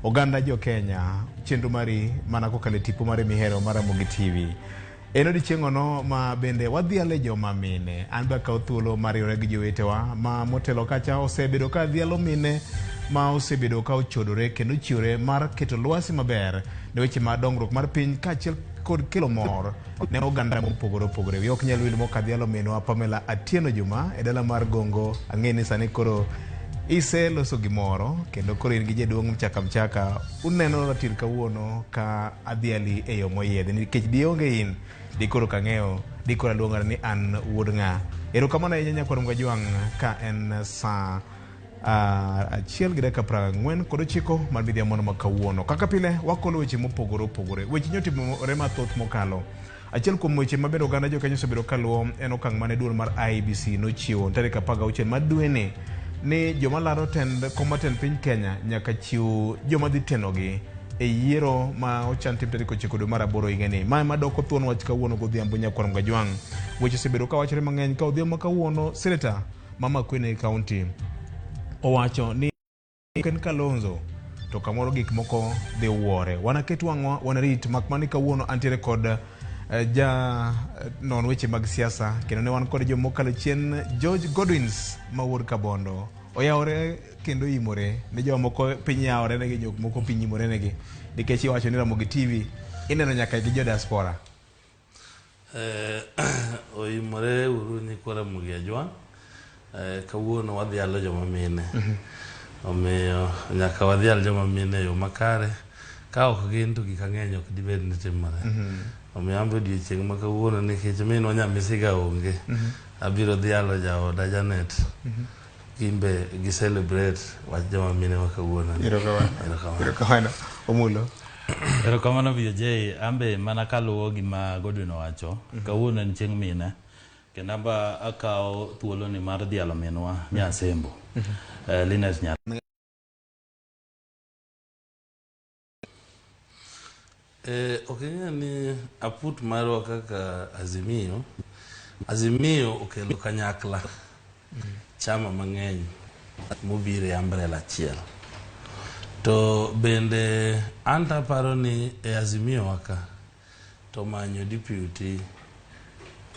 Oganda jo Kenya, chenro mari mana kokalo e tipo mare mihero mar Ramogi TV. En odiechieng'ono ma bende wadhiale joma mine. An be akawo thuolo mar riwore gi jowetewa ma motelo kacha osebedo ka dhialo mine ma osebedo ka ochodore kendo ochiwore mar keto lwasi maber ne weche mag dongruok mar piny kaachiel kod kelo mor ne oganda mopogore opogore. Wiya ok nyal wil mokadhialo minwa Pamela Atieno Juma e dala mar Gongo. Ang'e ni sani koro iseloso gimoro kendo koro in gi jaduong' mchaka mchaka uneno ratil kawuono ka adhiali e yo moyiedhi nikech dionge in dikoro kang'eyo dikoro aluongora ni an wuod ng'a. Erokamano ahinya nyakwar Mgajwang' ka en saa achiel gi dakika 49 mar midhiambono ma kawuono. Kaka pile wakolo weche mopogore opogore. Weche nyotimore mathoth mokalo. Achiel kuom weche ma bende oganda jokenya osebedo kaluwo en okang' mane duol mar IEBC nochiwo tarik 16 mar dweni ni joma laro tend kom mar tend piny Kenya nyaka chiw joma dhi tenogi e yiero ma ochan tim tarik 9 dwe mar aboro higani. Ma ema doko thuon wach kawuono godhiambo nyakwar Mgajwang'. Weche osebedo ka wachore mang'eny ka odhiambo ma kawuono seneta ma Makueni County owacho ni ok en Kalonzo to kamoro gik moko dhi wuore. Wanaket wang'wa wanarit mak mana ni kawuono antiere kod ja non weche mag siasa kendo ne wan kod jomokalo chien George Godwins ma wuod Kabondo oyawore kendo imore ne jomoko piny yawore negi jok moko piny imore negi nikech iwacho ni Ramogi TV ineno nyaka gi jo diaspora. Oimore uru nyikwa Ramogi Ajwang'. Kawuono wadhialo joma mine. Omiyo nyaka wadhial joma mine e yo makare. Ka ok gin to gik ang'eny ok dibed ni timore. Omiyo an be odiochieng' ma kawuono nikech minwa Nyamisiga onge, abiro dhialo jaoda Janet. Gin be gi celebrate wach joma mine ma kawuono ni. Erokamano. Erokamano. Erokamano. Omulo. Erokamano VJ, ambe mana kaluwo gima Godwin owacho, kawuono en chieng' mine, kendo amba akawo thuoloni mar dhialo minwa Nyasembo, Linet Nya Ok ing'e ni aput marwa kaka Azimio, Azimio okelo kanyakla chama mang'eny mobiro e umbrella achiel. To bende an to aparo ni e Azimio wa ka to manyo deputy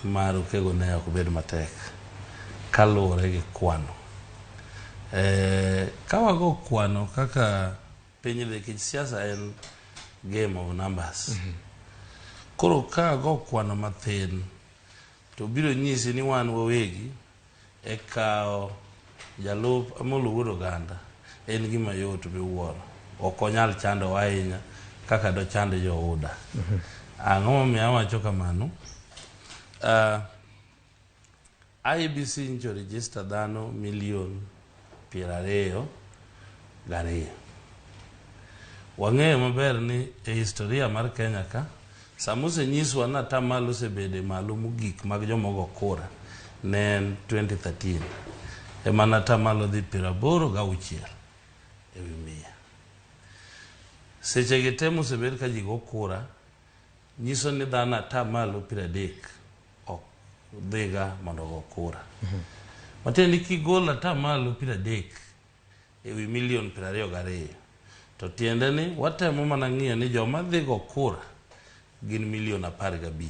mar Okego ne ok bed matek kaluwore gi kwano. Ka wago kwano kaka piny dhi nikech siasa en game of numbers. Koro ka ago kwano mathin to biro nyisi ni wan wawegi e kawo jalup Amolo Wuod Oganda en gima yot miwuoro. Ok onyal chandowa ahinya kaka dochand jo UDA. Ang'o momiyo awacho kamano? IEBC nyicho register dhano milion 22. Wang'eyo maber ni e historia mar Kenya ka, sama osenyiswa ni atamalo osebedo e malo mogik mag joma ogo kura ne en 2013 ema ne atamalo dhi 86 e wi mia. Sechegi te mosebed ka ji go kura nyiso ni dhano atamalo 30 ok dhiga mondo ogo kura. Matiende ni kigolo atamalo 30 e wi milion 22 to tiende ni watemo mana ng'iyo ni joma dhi go kura gin milion 15.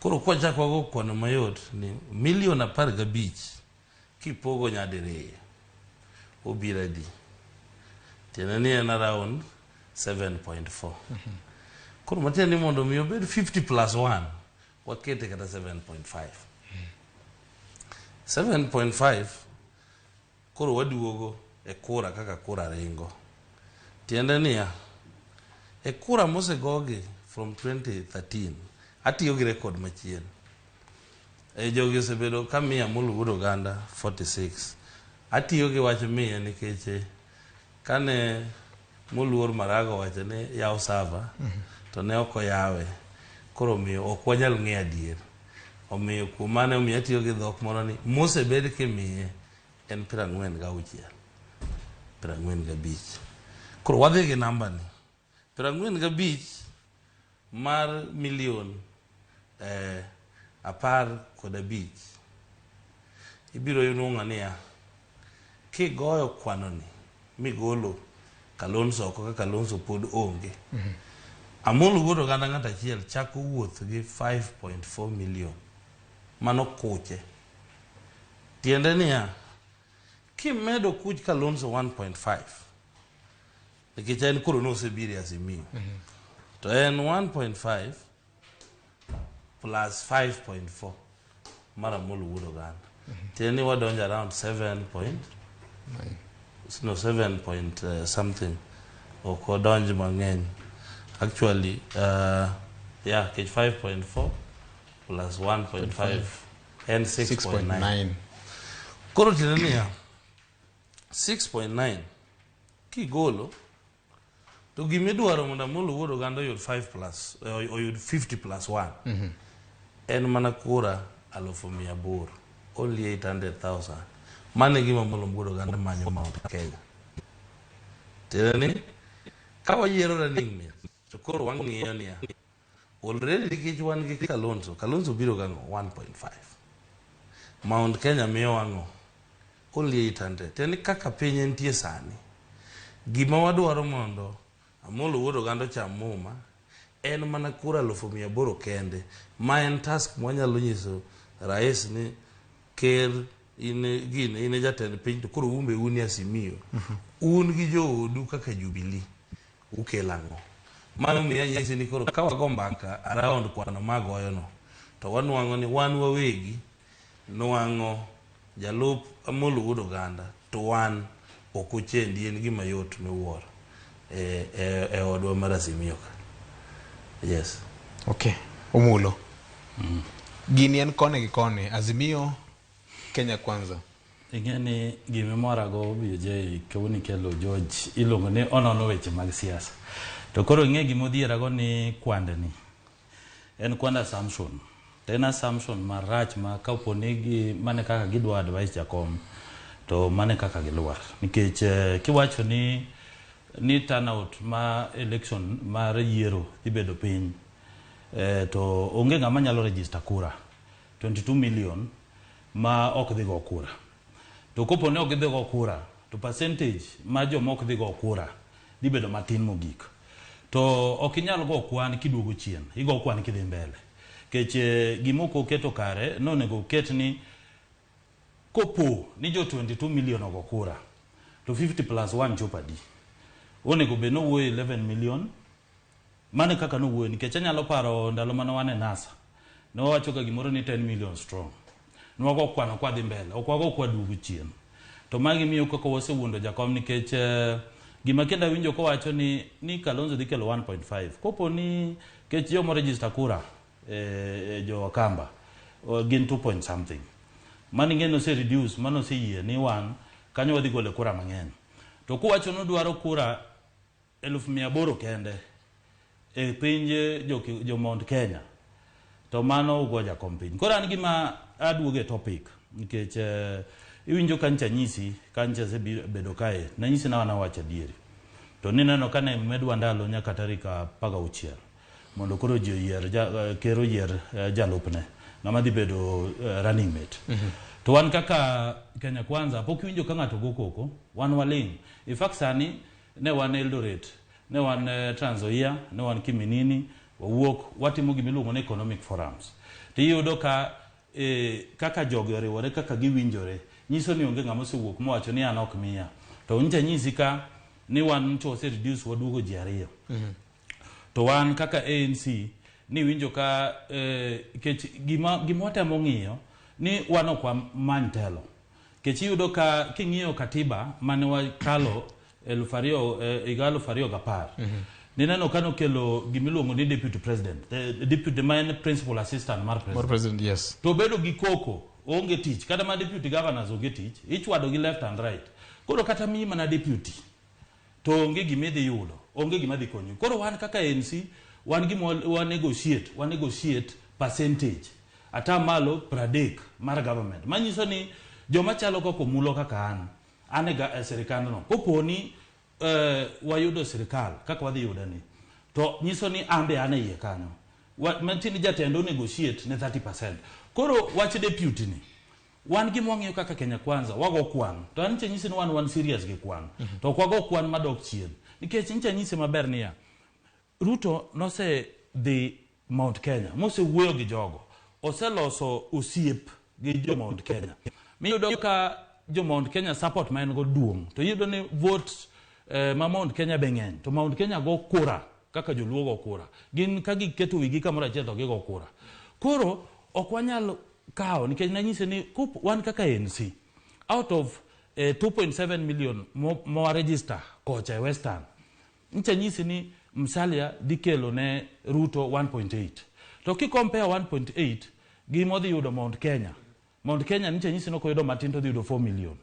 Koro kwachako wago kwano mayot ni milion 15 kipogo nyadiriyo obiro adi? Tiende ni en around 7.4. Koro matiende ni mondo mi obed 50 plus 1 wakete kata 7.5. 7.5 koro waduogo e kura kaka kura ringo. Tiende niya, e kura mosegogi from 2013 atiyo gi record machien. E jogi osebedo ka miya Amolo Wuod Oganda 46. Atiyo gi wach miya nikech kane moluor Maraga owacho ni yaw server to ne ok oyawe. Koro omiyo ok wanyal ng'eyo adier. Omiyo kuom mano omiyo atiyo gi dhok moro ni mosebed kimiye en 46. 45. Koro wadhi gi namba ni. 45 mar milion 15 ibiro nwang'o niya, kigoyo kwano ni migolo Kalonzo oko ka Kalonzo pod onge. Amolo Wuod Oganda ng'ato achiel chako wuoth gi 5.4 million. Mano kuche. Tiende niya, kimedo kuch Kalonzo 1.5 nikech en koro nosebiro e Azimio to en 1.5 plus 5.4 mar Amolo Wuod Oganda. Tiende ni wadonjo around 7 point no 7 point something ok odonj mang'eny actually yeah kech 5.4 plus 1.5 en 6.9 6.9 koro tiende niya 6.9 kigolo to gimidwaro mondo Amolo Wuod Oganda oyud 5 plus oyud 50 plus 1 en mana kura 800,000 only 800,000 mano e gima Amolo Wuod Oganda manyo Mount Kenya tiende ni ka wayiero running mate to koro wang'iyo niya already nikech wan gi Kalonzo Kalonzo biro gang'o 1.5 Mount Kenya miyo ang'o only 800 tiende ni kaka piny entie sani gima wadwaro mondo Amolo Wuod Oganda ocham muma en mana kura 800,000 kende ma en task mwanyalo nyiso rais ni ker in gine in e jatend piny to koro un be un e Azimio un gi joodu kaka Jubilee ukelo ang'o mano miyo anyisi ni koro ka wago mbaka around kwano magoyono to wanwang'o ni wan wawegi nwang'o jalup Amolo Wuod Oganda to wan ok ochendi en gima yot miwuoro e, e, e odwa mar Azimio ka yes Okay. Omulo. Gini en koni gi koni. Azimio, Kenya Kwanza. Ing'e ni gimimorago BJ kawuono ikelo George iluongo ni onono weche mag siasa. To koro ing'e gimodhierago ni kwandni en kwand assumption. To en assumption marach ma kapo ni gi mane kaka gidwa advice jakom to mane kaka gilwar. Nikech kiwacho ni ni turnout ma election mar yiero dhi bedo piny to onge ng'ama nyalo register kura 22 million ma ok dhi go kura. To kopo ni ok gidhi go kura, to percentage ma joma ok dhi go kura dhi bedo matin mogik. To ok inyal go kwan kiduogo chien, igo kwan kidhi mbele. Kech gima ok oketo kare, nonego oket ni kopo ni jo 22 million ogo kura, to 50 plus 1 chopo adi? Onego bed nowuoyo 11 million, mano e kaka nowuoyo nikech anyalo paro ndalo mane wan e NASA, ne wawacho ga gimoro ni 10 million strong. Ne wago kwano kwadhi mbele, ok wago kwaduogo chien. To magi miyo kaka wasewuondo jakom nikech gima kendo awinjo kowacho ni ni Kalonzo dhi kelo 1.5. Kopo ni kech joma register kura jo Akamba gin 2 point something. Mano ing'e ni ose reduce, mano oseyie ni wan kanyo wadhi gole kura mang'eny. To kowacho ni odwaro kura 800,000 kende e piny jo Mount Kenya to mano ugo jakom piny. Koro an gima aduogo e topic nikech iwinjo ka ncha nyisi ka ncha asebedo kae nanyisi na wan awacho adieri to nineno ka ne medwa ndalo nyaka tarik 16 mondo koro ji oyier ker oyier jalupne ng'ama dhi bedo running mate. To wan kaka Kenya Kwanza pok iwinjo ka ng'ato go koko, wan waling'. In fact sani ne wan Eldoret, ne wan Trans Nzoia, ne wan Kiminini, wawuok watimo gimiluongo ni economic forums. To iyudo ka kaka jogi oriwore kaka giwinjore nyiso ni onge ng'ama osewuok mowacho ni an ok miya. To ncha nyisi ka ni wan to wase reduce waduogo ji ariyo. To wan kaka ANC ni winjo ka kech gima watemo ng'iyo ni wan ok wamany telo. Kech iyudo ka king'iyo katiba mane wakalo 2000 higa 2010 nineno ka nokelo gimiluongo ni deputy president, the deputy ma en principal assistant mar president. Mar president, yes. To bedo gi koko onge tich kata ma deputy governors onge tich ichwado gi left and right. Koro kata miyi mana deputy to onge gima idhi yudo, onge gima dhi konyi. Koro wan kaka ANC wan gima wa negotiate percentage ata malo 30 mar government. Manyiso ni joma chalo kaka Omulo kaka an e sirikandno kopo ni wayudo sirikal kaka wadhi yude ni to nyiso ni an be an e iye kanyo. Mantie ni jatend o negotiate ne 30%. Koro wach deputy ni wan gima wang'iyo kaka Kenya Kwanza wago kwan to an nyisi ni wan serious gi kwan to ok wago kwan madok chien Nikech nyicha nyise maber niya, Ruto nose dhi Mount Kenya, mosewuoyo gi jogo, oseloso osiep gi jo Mount Kenya. Miyudo ka jo Mount Kenya support ma en go duong', to iyudo ni vote ma Mount Kenya be ng'eny, to Mount Kenya go kura kaka joluo go kura. Gin ka giketo wigi kamoro achiel to gigo kura. Koro ok wanyal kawo nikech nanyise ni wan kaka ANC out of 2.7 million mo register kocha e Western, ncha nyisi ni Musalia dhi kelo ne Ruto 1.8. To ki compare 1.8 gi modhi yudo Mount Kenya, Mount Kenya ncha nyisi ni ok oyudo matin to odhi yudo 4 million.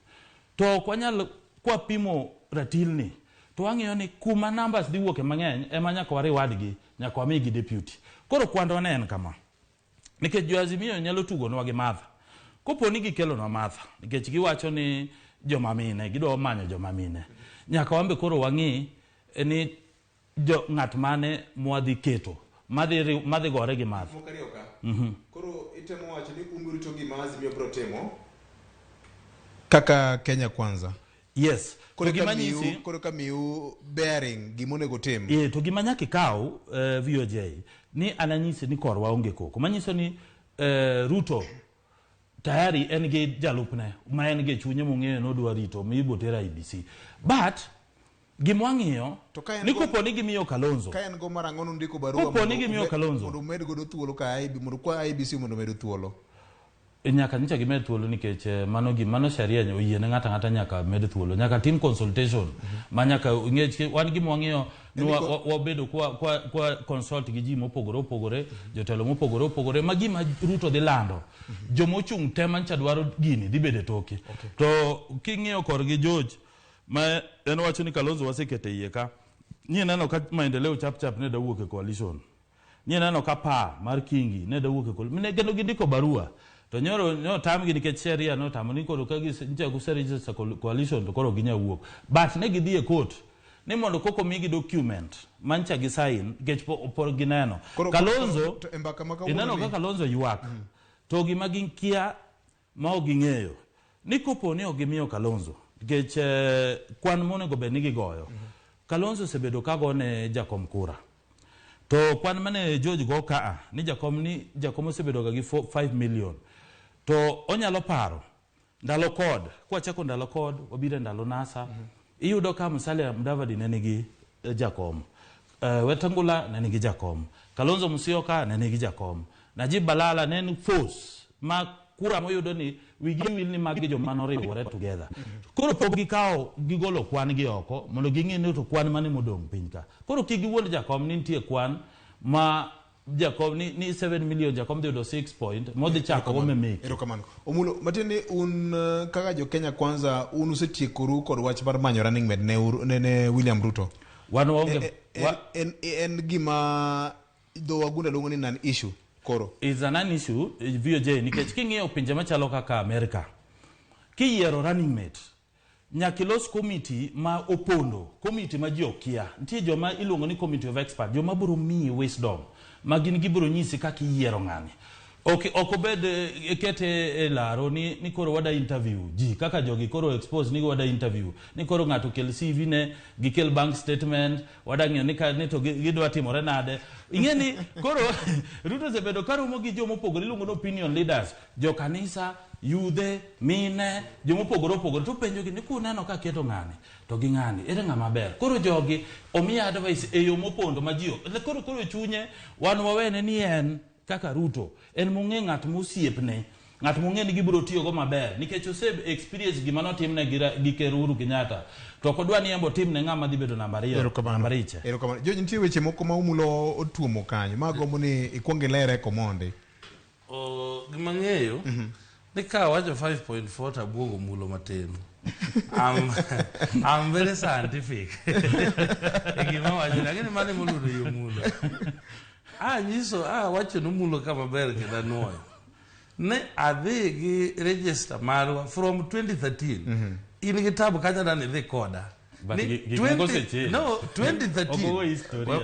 To ok wanyal kwapimo ratilni to wang'iyo ni kuma numbers dhi wuoke mang'eny ema nyaka wa reward gi, nyaka wamigi deputy. Koro kwandwa ne en kama. Nikech jo Azimio nyalo tugonwa gi Martha. Kopo ni gikelonwa Martha, nikech giwacho ni joma mine, gidwa manyo joma mine. Nyaka wambe koro wang'i ni jo ng'at mane mwadhi keto, madhi gore gi Martha. Moko ariyo ka. Koro itemo wacho ni un urito gima Azimio biro timo kaka Kenya Kwanza. Yes. Koro ka miu, koro ka miu bearing gima onego tim. To gima nyaka ikaw VOJ ni ananyisi ni korwa onge koko. Manyiso ni Ruto tayari en gi jalupne ma en gi chunye mong'eyo ni odwa rito mi ibiro ter IEBC. But gima wang'iyo ni kopo ni gimiyo Kalonzo. Ka en go mar ang'o nundiko barua kopo ni gimiyo Kalonzo mondo umed godo thuolo ka IEBC, mondo kwa IEBC mondo omed thuolo. Nyaka nyicha gimed thuolo nikech mano gi mano sheria oyie ne ng'ato ang'ata nyaka med thuolo, nyaka tim consultation ma nyaka ng'ech wan gima wang'iyo ni wabedo kwa consult gi ji mopogore opogore, jotelo mopogore opogore ma gima Ruto dhi lando. Joma ochung' te mancha dwaro gini dhi bedo e toke. To king'iyo korgi George ma en wacho ni Kalonzo wasekete iye ka, ni neno ka maendeleo chap chap ne dawuok e coalition. Ni neno ka pa mar Kingi ne dawuok e coalition. Ne kendo gindiko barua. To nyoro nyo tamgi nikech sheria no tamo ni koro ka gise register coalition to koro ginya wuok. But ne gidhi e court ni mondo koko migi document mancha gi sign nikech po gineno. Kalonzo ineno ka Kalonzo ywak. To gima ginkia ma ok ging'eyo ni kopo ni ok gimiyo Kalonzo nikech kwan monego bed ni gigoyo. Kalonzo osebedo ka gone jakom kura. To kwan mane George go kaa ni jakom ni jakom osebedo ga gi 5 million. To onyalo paro ndalo kod, kwachako ndalo kod wabiro ndalo NASA. Iyudo ka Musalia Mudavadi ne nigi jakom. Wetangula ne nigi jakom. Kalonzo Musyoka ne nigi jakom. Najib Balala ne en force ma kura moyudo ni wigi wil ni magi joma noriwore together. Koro pok gikawo gigolo kwan gi oko mondo ging'e ni to kwan mane modong' piny ka. Koro kik giwuond jakom ni nitie kwan ma jakom ni 7 million jakom dhi yudo 6 point modhi chako go memeki. Erokamano. Omulo, matiende ni un kaka jo Kenya Kwanza un usetiekoru kod wach mar manyo running mate ne William Ruto. Wan waonge en gima dho wagunda luongo ni non issue. Koro is a non issue VOJ nikech king'iyo pinje machalo kaka Amerika kiyiero running mate nyaka ilos committee ma opondo, committee ma ji okia. Nitie joma iluongo ni committee of experts, joma biro miyi wisdom ma gin gibiro nyisi kaka iyiero ng'ani. Ok obed kete e laro ni koro wada interview ji kaka jogi koro expose ni wada interview ni koro ng'ato kel CV ne gikel bank statement wada ng'iyo ni ka ni to gidwa timore nade. Ing'e ni koro Ruto osebedo ka romo gi joma opogore iluongo ni opinion leaders, jo kanisa, yudhe, mine, joma opogore opogore to penjogi ni kuneno ka keto ng'ani to gi ng'ani ere ng'ama ber. Koro jogi omiya advice e yo mopondo ma ji koro koro chunye wan wawene ni en kaka Ruto en mong'e ng'at mosiepne, ng'at mong'e ni gibiro tiyogo maber nikech ose experience gima notimne gi Ker Uhuru Kenyatta to ok odwa ni en bo timne ng'ama dhi bedo namba ariyo, namba riche. Erokamano. George, nitie weche moko ma Omulo otuomo kanyo ma agombo ni ikuong ilere komondi. Gima ng'eyo ni ka awacho 5.4 to abuogo Omulo matin. I'm very scientific. E gima awacho, lakini mano emoluoro yo Omulo. Anyiso, awacho ni Omulo kama ber kendo anuoyo. Ne adhi gi register marwa from 2013. In gi tabu kacha dani idhi koda. But gik moko osechange. No, 2013. Ok ogo historia.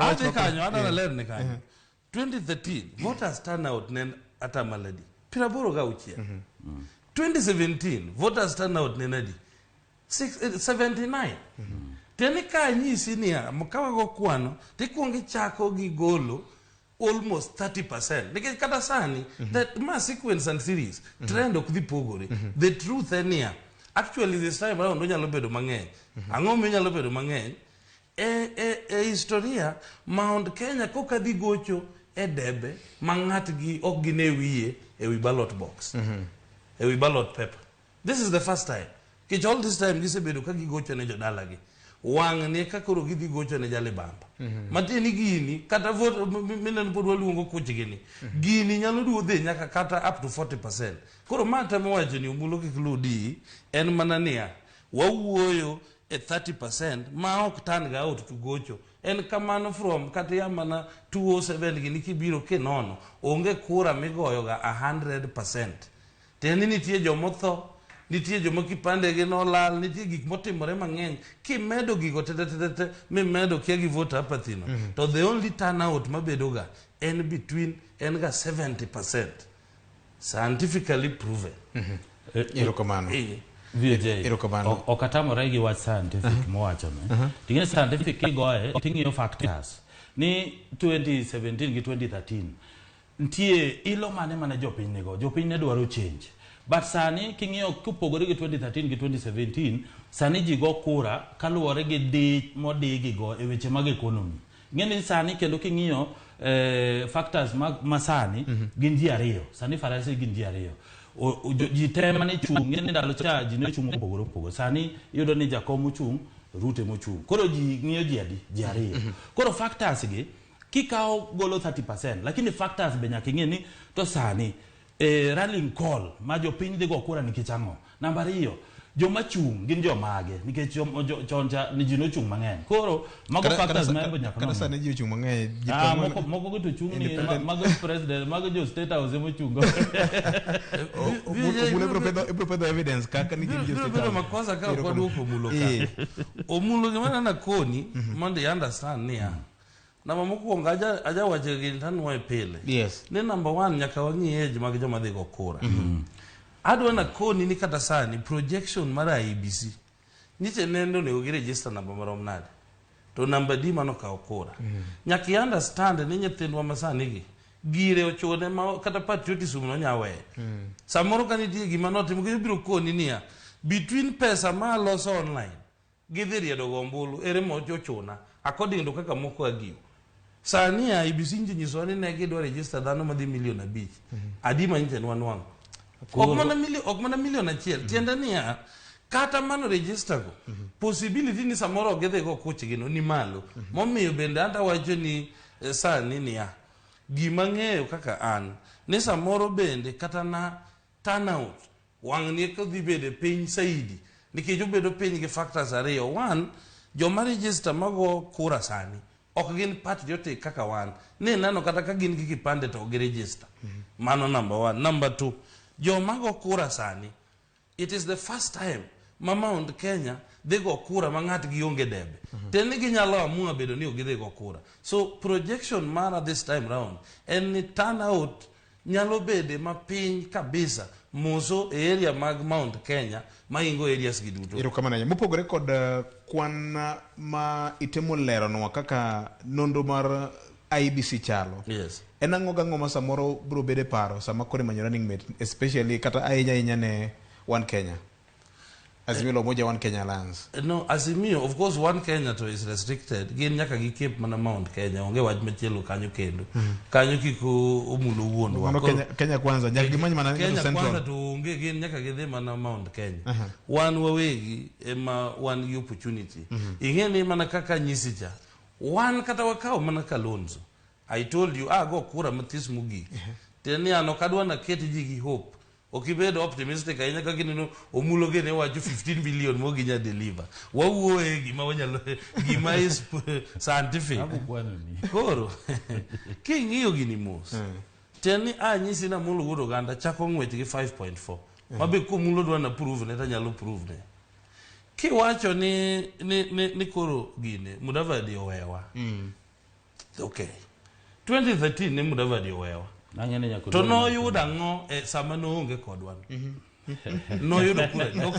Adhi kanyo, adwa ler ni kanyo. 2013, voters turnout ne atamalo adi? 86. 2017, voters turnout ne nadi? 79. Tiende ka anyisi niya, ka wago kwano, tikuongo ichako gi golo almost 30%. Nikech kata sani, that ma sequence and series, trend ok dhi pogore. The truth en niya, actually this time round onyalo bedo mang'eny. Ang'o miyo onyalo bedo mang'eny? E historia, Mount Kenya koka dhi gocho e debe ma ng'atgi ok gine wiye e wi ballot box. E wi ballot paper. This is the first time. Nikech all this time gisebedo ka gigocho ne jodalagi. Wang' ni eka koro gidhi gocho ne jalibamba. Matiende ni gini, kata vote mineno pod waluongo kuchgi ni. Gini nyalo duo dhi nyaka kata up to 40%. Koro ma temo wacho ni Omulo kik luw di, en mana niya, wawuoyo e 30% ma ok turn ga out to gocho. En kamano from kata ya mana 207 gini kibiro kinono, onge kura migoyo ga 100%. Tiende ni nitie jomotho, nitie joma kipande gi nolal, nitie gik motimore mang'eny. Kimedo gigo te te te te, mimedo kia gi vote apathy no, to the only turnout mabedo ga en between, en ga 70%. Scientifically proven. Erokamano. VJ, Erokamano. ok atamore gi wach scientific mowachono. Ting'e scientific kigoye, ting'iyo factors. Ni 2017 gi 2013, nitie ilo mane mane jopiny nigo. Jopiny ne dwaro change. But sani king'iyo kopogore gi 2013 gi 2017, sani ji go kura kaluwore gi dich modigi go e weche mag economy. Ing'e ni sani kendo king'iyo factors ma sani gin ji ariyo. Sani farasi gin ji ariyo. Ji te mane chung', ing'e ni ndalo cha ji ne chung' mopogore opogore. Sani iyudo ni Jakom ochung', Ruto emochung'. Koro ji ng'iyo ji adi? Ji ariyo. Koro factors gi kikawo golo 30%, lakini factors be nyaka ing'e ni to sani rallying call ma jopiny dhi go kura nikech ang'o? Namba ariyo, joma chung' gin jomage? Nikech chon cha ni ji nochung' mang'eny. Koro mago factors ma embe nyaka Kata non. sani ji ochung' mang'eny. Ji Ah, 40 moko go to chung' ni Independent. mago president, mago jo state house emochung' go. Omulo ibiro pedho evidence kaka ni gin jo Biro state bedo house. makosa ka ok Erokamano. waduoko Omulo ka. Omulo gima nana koni mondo i understand niya. Namba mokwongo aja wacho gini tanuoye pile. Ni number one nyaka wang'i age mag joma dhi go kura. Adwa nakoni ni kata sani projection mar IEBC nyiche nende onego gi register namba marom nade. To namba di mano kawo kura. Nyaka i understand ni nyithindwa masani gi gire ochune ma kata patriotism no nya weyo. Samoro ka nitie gima notimo kendo biro koni niya between pesa ma aloso online gidhi riedo go ombulu ere mo ochuna according to kaka moko agiw. Sani IEBC nje nyisowa ni ne gidwa register dhano madhi milion 5. Adi ma nyiche nwanwang'o. Ok mana milion 1. Tiende niya, kata mano register go, possibility ni samoro ok gidhi go kuchgi no ni malo. Momiyo bende anta wacho ni sani niya, gima ng'eyo kaka an, ni samoro bende kata na turnout, wang' ni kodhi bedo piny saidi, nikech obedo piny gi factors ariyo. One, joma register mago kura sani, ok gin patriotic kaka wan. Ni neno kata ka gin gi kipande to ok gi register. Mano number one. Number two, joma go kura sani, it is the first time ma Mount Kenya dhi go kura ma ng'at gi onge debe. Tiende ni ginyalo amua bedo ni ok gidhi go kura. So projection mara this time round en ni turnout nyalo bede mapiny kabisa moso e area mag Mount Kenya maingo areas gi duto. Erokamano ahinya. Mopogore kod kwan ma itemo leronwa kaka nonro mar IEBC chalo. En ang'o gang'o ma samoro biro bedo e paro sama koro imanyo running mate, especially kata ahinya ahinya ne One Kenya? Azimio la Umoja One Kenya Alliance. No, Azimio, of course One Kenya to is restricted. Gin nyaka gikep mana Mount Kenya, onge wach machielo kanyo kendo. Kanyo kik omulo wuondwa. Mano Kenya Kwanza, nyaka gimany mana Kenya Central. Kwanza to onge, gin nyaka gidhi mana Mount Kenya. Wan wawegi ema wan gi opportunity. Ing'e ni mana kaka nyisi cha, wan kata wakawo mana Kalonzo. I told you, ago kura mathis mogik. Tiende ni an ok adwa naket ji gi hope. Ok ibedo optimistic ahinya kaka ineno Omulo gene wacho 15 billion mo ginya deliver. Wawuoye gima wanyalo, gima is scientific. Abukwano ni. Koro, king'iyo gini mos, tiende ni anyisi na Amolo wuod Oganda chako ng'wech gi 5.4. Mabe komulo dwa na prove ne tanyalo prove ne. Kiwacho ni koro gine Mudavadi owewa. Okay. 2013 ne Mudavadi owewa. Nang'e ni nyaka To odong' noyudo ang'o e sama noonge kodwa no? Noyudo kura ok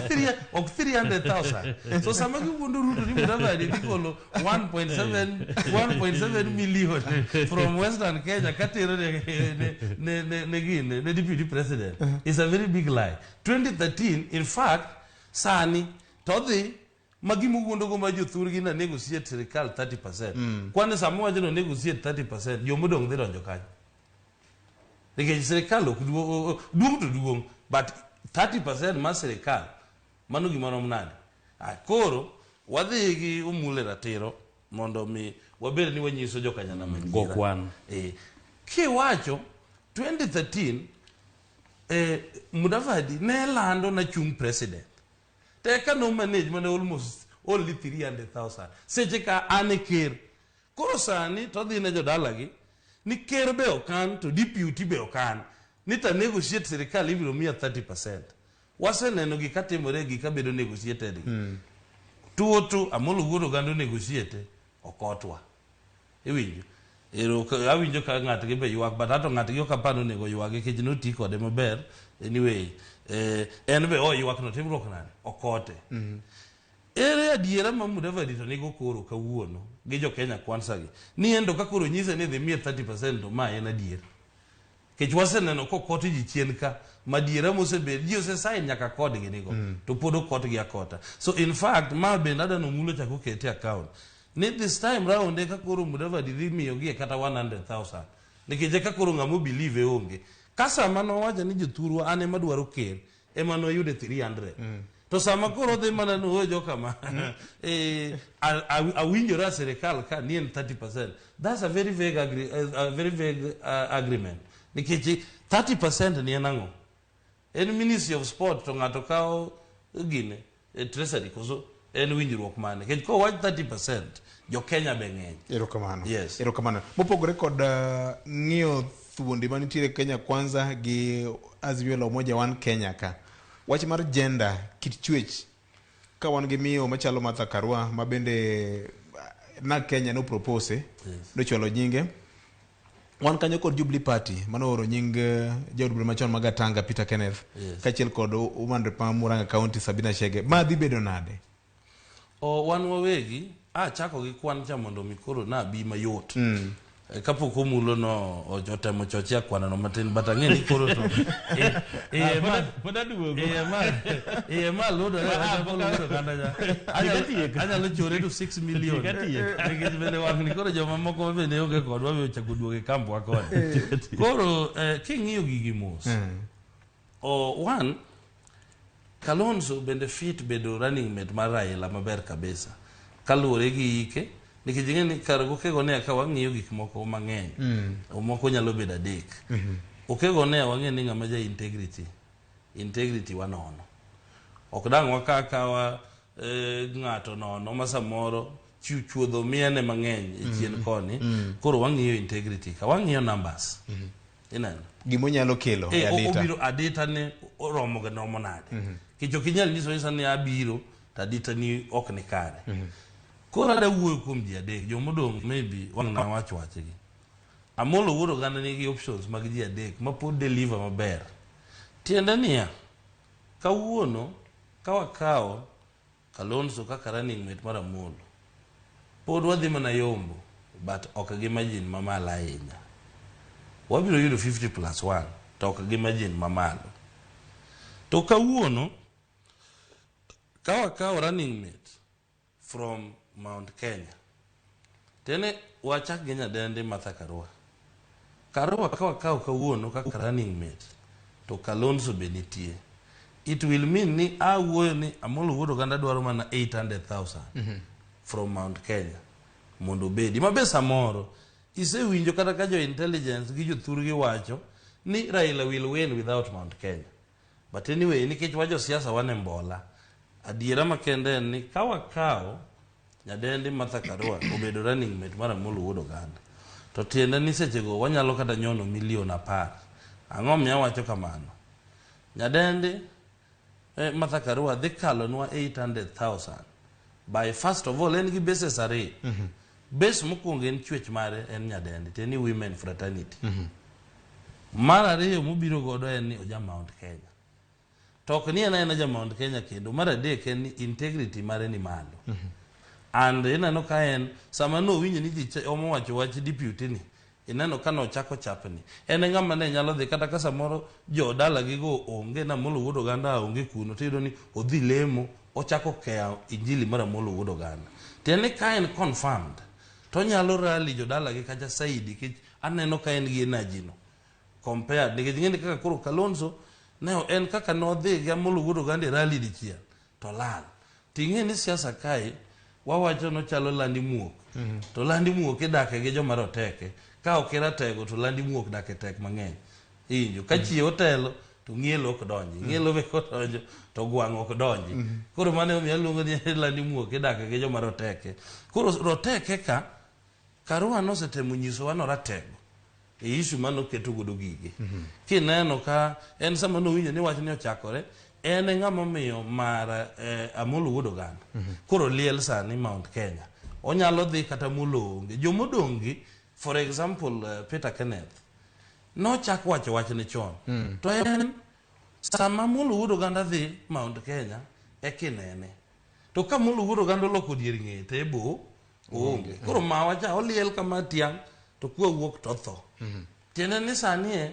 ok 300,000. So sama giwuondo Ruto ni Mudavadi dhi golo 1.7 million from Western Kenya katero ne gine ne deputy president, it's a very big lie. 2013, in fact, sani to dhi ma gima owuondogo ma jothurgi na negotiate sirikal 30%. Kwani sama wacho no negotiate 30%, jomodong' dhi donjo kanyo nikech sirikal ok duong' to duong', but 30% mar sirikal mano gima rom nade? Ah, koro wadhi gi omule ratiro mondo mi wabed ni wanyiso jokanyanam adiera. Go kwan. Kiwacho 2013, Mudavadi ne lando na chung president to eka no manage mana almost only 300,000 seche ka an e ker. Koro sani to odhi ne jodalagi ni ker be okan to deputy be okan ni to negotiate sirikal ibiro miya 30%. Waseneno gik katimore, gik kabedo negotiated gi. Tuo tu Amolo wuod Oganda negotiate okotwa. Iwinjo? Ero awinjo ka ng'atgi be ywak, but ato ng'atgi ok apar ni onego ywagi nikech noti kode maber. Anyway, en be oywak no timruok nade? Okote. Ere adiera ma Mudavadi to nigo koro kawuono gi jo Kenya Kwanza gi? Ni en to ka koro nyise ni dhi miye 30% to ma en adier. Nikech waseneno kokot ji chien ka, madiera mosebed, ji ose sign nyaka kodgi nigo, to pod okotgi akota. So in fact, ma bende adwa nomulo chak okete account. Ni this time round eka koro Mudavadi dhi miyogi e kata 100,000. Nikech eka koro ng'ama obelieve onge. Ka sama nowacho ni jothurwa an ema dwaro ker, ema noyude 300. To sama koro odhi mana ni oyo jokama, awinjora sirikal ka ni en 30%. That's a very vague, a very vague agreement. Nikech 30% ni en ang'o? En Ministry of Sport to ng'ato kawo gine treasury koso en winjruok mane? Nikech kowach 30%, jo Kenya be ng'eny. Erokamano. Yes. Erokamano. Mopogore kod ng'iyo thuondi manitiere Kenya Kwanza gi Azimio la Umoja One Kenya ka. Wach mar gender, kit chwech. Ka wan gi miyo machalo Martha Karua ma bende na Kenya no propose, nochwalo nyinge. Wan kanyo kod Jubilee Party manooro nying jaod bura machon ma Gatanga Peter Kenneth kaachiel kod woman rep ma Murang'a County Sabina Chege. Ma dhi bedo nade? O, wan wawegi achako gi kwan cha mondo mi koro nabi mayot. Kapok omulo no otemo choche akwanano matin, but ang'e ni koro to Pod aduogo. Iye ma ludore wachako ludo kata ja anyalo chore to 6 million Tiek. Nikech bende wang'ni koro joma moko bende onge kodwa be ochako duogo e kambwa koni. Koro king'iyo gigi mos, o one Kalonzo bende fit bedo running mate mar Raila maber kabisa kaluwore gi ike, nikech ing'e ni kar Okego ne ka wang'iyo gik moko mang'eny, moko nyalo bedo adek. Okego ne wang'e ni ng'ama ja integrity, integrity wanono ok dang' waka kawa ng'ato nono ma samoro chuodho miene mang'eny e chien koni. Koro wang'iyo integrity ka wang'iyo numbers, ineno Gimonyalo kelo e adita. Obiro adita ne oromo ga romo nade? Nikech ok inyal nyiso nyisa ni abiro to adita ni ok ni kare. Koro ada wuoyo kuom ji adek, jomodong' maybe wang' nawach wachgi. Amolo Wuod Oganda nigi options mag ji adek ma pod deliver maber. Tiende niya, kawuono ka wakawo Kalonzo kaka running mate mar Amolo, pod wadhi mana yombo, but ok gi margin mamalo ahinya. Wabiro yudo 50 plus 1 to ok gi margin mamalo. To kawuono ka wakawo running mate from Mount Kenya, tene wachak gi nyadendi Martha Karua. Karua ka wakawo kawuono kaka running mate to Kalonzo be nitie, it will mean ni awuoyo ni Amolo Wuod Oganda dwaro mana 800,000 from Mount Kenya mondo obedi mabe. Samoro isewinjo kata ka jo intelligence gi jothurgi wacho ni Raila will win without Mount Kenya. But anyway, nikech wa josiasa wan e mbola, adiera makende en ni ka wakawo nyadendi Martha Karua obedo running mate mar Amolo Wuod Oganda, to tiende ni sechego wanyalo kata nyono milion 10. Ang'o miyo awacho kamano? Nyadendi Martha Karua dhi kalonwa 800,000 by first of all en gi bases ariyo. Base mokwongo en chwech mare, en nyadendi tiende ni women fraternity. Mar ariyo mobiro godo en ni oja Mount Kenya. To ok ni en aena ja Mount Kenya kendo. Mar adek en ni integrity mare ni malo. And ineno ka en sama nowinjo ni ji omo wacho wach deputy ni, ineno ka nochako chapni. En e ng'ama ne nyalo dhi kata ka samoro jo dalagigo onge na Amolo Wuod Oganda onge kuno, tiyudo ni odhi lemo, ochako keya injili mar Amolo Wuod Oganda. Tiende ni ka en confirmed, to onyalo rally jodalagi kacha saidi nikech aneno ka en gi energy no. Compared, nikech ing'e ni kaka koro Kalonzo ne en kaka nodhi gi Amolo Wuod Oganda e rally dichiel, to lal. Ting'e ni siasa kae wawacho nochalo landi muok. To landi muok idake gi joma roteke. Ka ok iratego to landi muok dake tek mang'eny. Iwinjo? Ka chiew otelo to ng'ielo ok donji. Ng'ielo be kodonjo to gwang' ok donji. Koro mano emomiyo aluongo ni landi muok idake gi joma roteke. Koro roteke ka, Karua nosetemo nyisowa ni oratego e issue mane oketo godo gige. Kineno ka en sama nowinjo ni wachni ochakore, en e ng'ama omiyo mar Amolo Wuod Oganda. Koro liel sani Mount Kenya. Onyalo dhi kata Amolo onge. Jomodong' gi, for example, Peter Kenneth, nochak wacho wachne chon. To en sama Amolo Wuod Oganda dhi Mount Kenya, ekinene. To ka Amolo Wuod Oganda oloko dier ng'eye to ebo oonge. Koro mawa cha oliel kama tiang' to kwa wuok to otho. Tiende ni sani e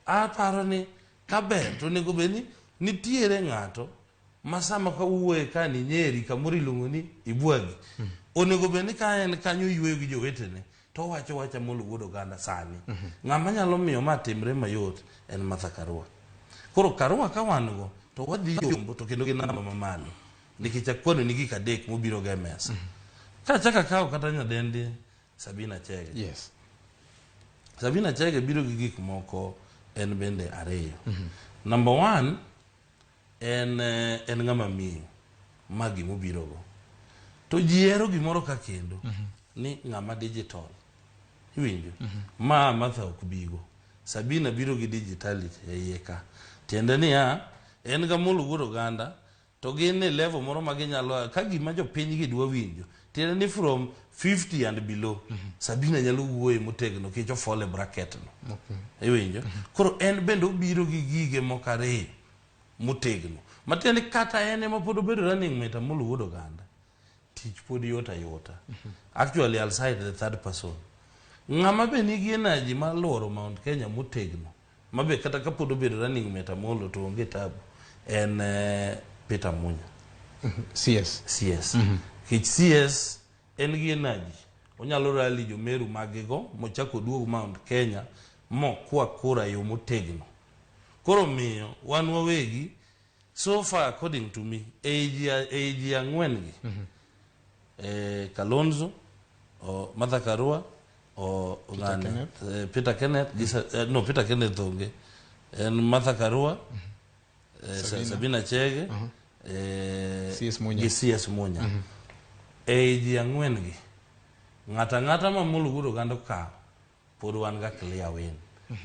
aparo ni kaber to onego bed ni nitiere ng'ato ma sama ka wuoye ka ni Nyeri kamoro iluongo ni Ibwagi. Onego bed ni ka en kanyo yueyo gi jowetene to owacho wach Amolo Wuod Oganda sani. Ng'ama nyalo miyo ma timre mayot en Martha Karua. Koro Karua ka wan go to wadhi yombo to kendo gi namba mamalo. Nikech akwano ni gik adek mobiro go e mesa. Ka achako akawo kata nyadendi Sabina Chege. Sabina Chege biro gi gik moko en bende ariyo. Number one, en en ng'ama miyo ma gimobiro go. To ji hero gimoro ka kendo ni ng'ama digital. Iwinjo? Ma Martha ok bigo. Sabina biro gi digitality e iye ka. Tiende niya, en ga Amolo Wuod Oganda to gin e level moro ma ginyalo ka gima jopiny gi dwa winjo. Tiende ni from 50 and below, Sabina nyalo wuoye motegno nikech o fall e bracket no. Iwinjo? Koro en bende obiro gi gige moko ariyo motegno. Matiende ni kata en ema pod obedo running mate Amolo Wuod Oganda, tich pod yot ayota. Actually, I'll cite the third person. Ng'ama be nigi energy mar luoro Mount Kenya motegno, ma be kata kapod obedo running mate Amolo to onge tabu, en Peter Munya. CS. CS. Nikech CS en gi energy. Onyalo rally jomeru magigo mochak oduog Mount Kenya mokwa kura e yo motegno. Koro miyo wan wawegi so far according to me ei ji ang'wen gi Kalonzo o Martha Karua o ng'ane Kenneth. Peter Kenneth gi no Peter Kenneth onge en Martha Karua Sabina. Sabina Chege CS Munya. gi CS Munya. Ei ji ang'wen gi ng'ata ang'ata ma Amolo Wuod Oganda okawo pod wan ga clear win.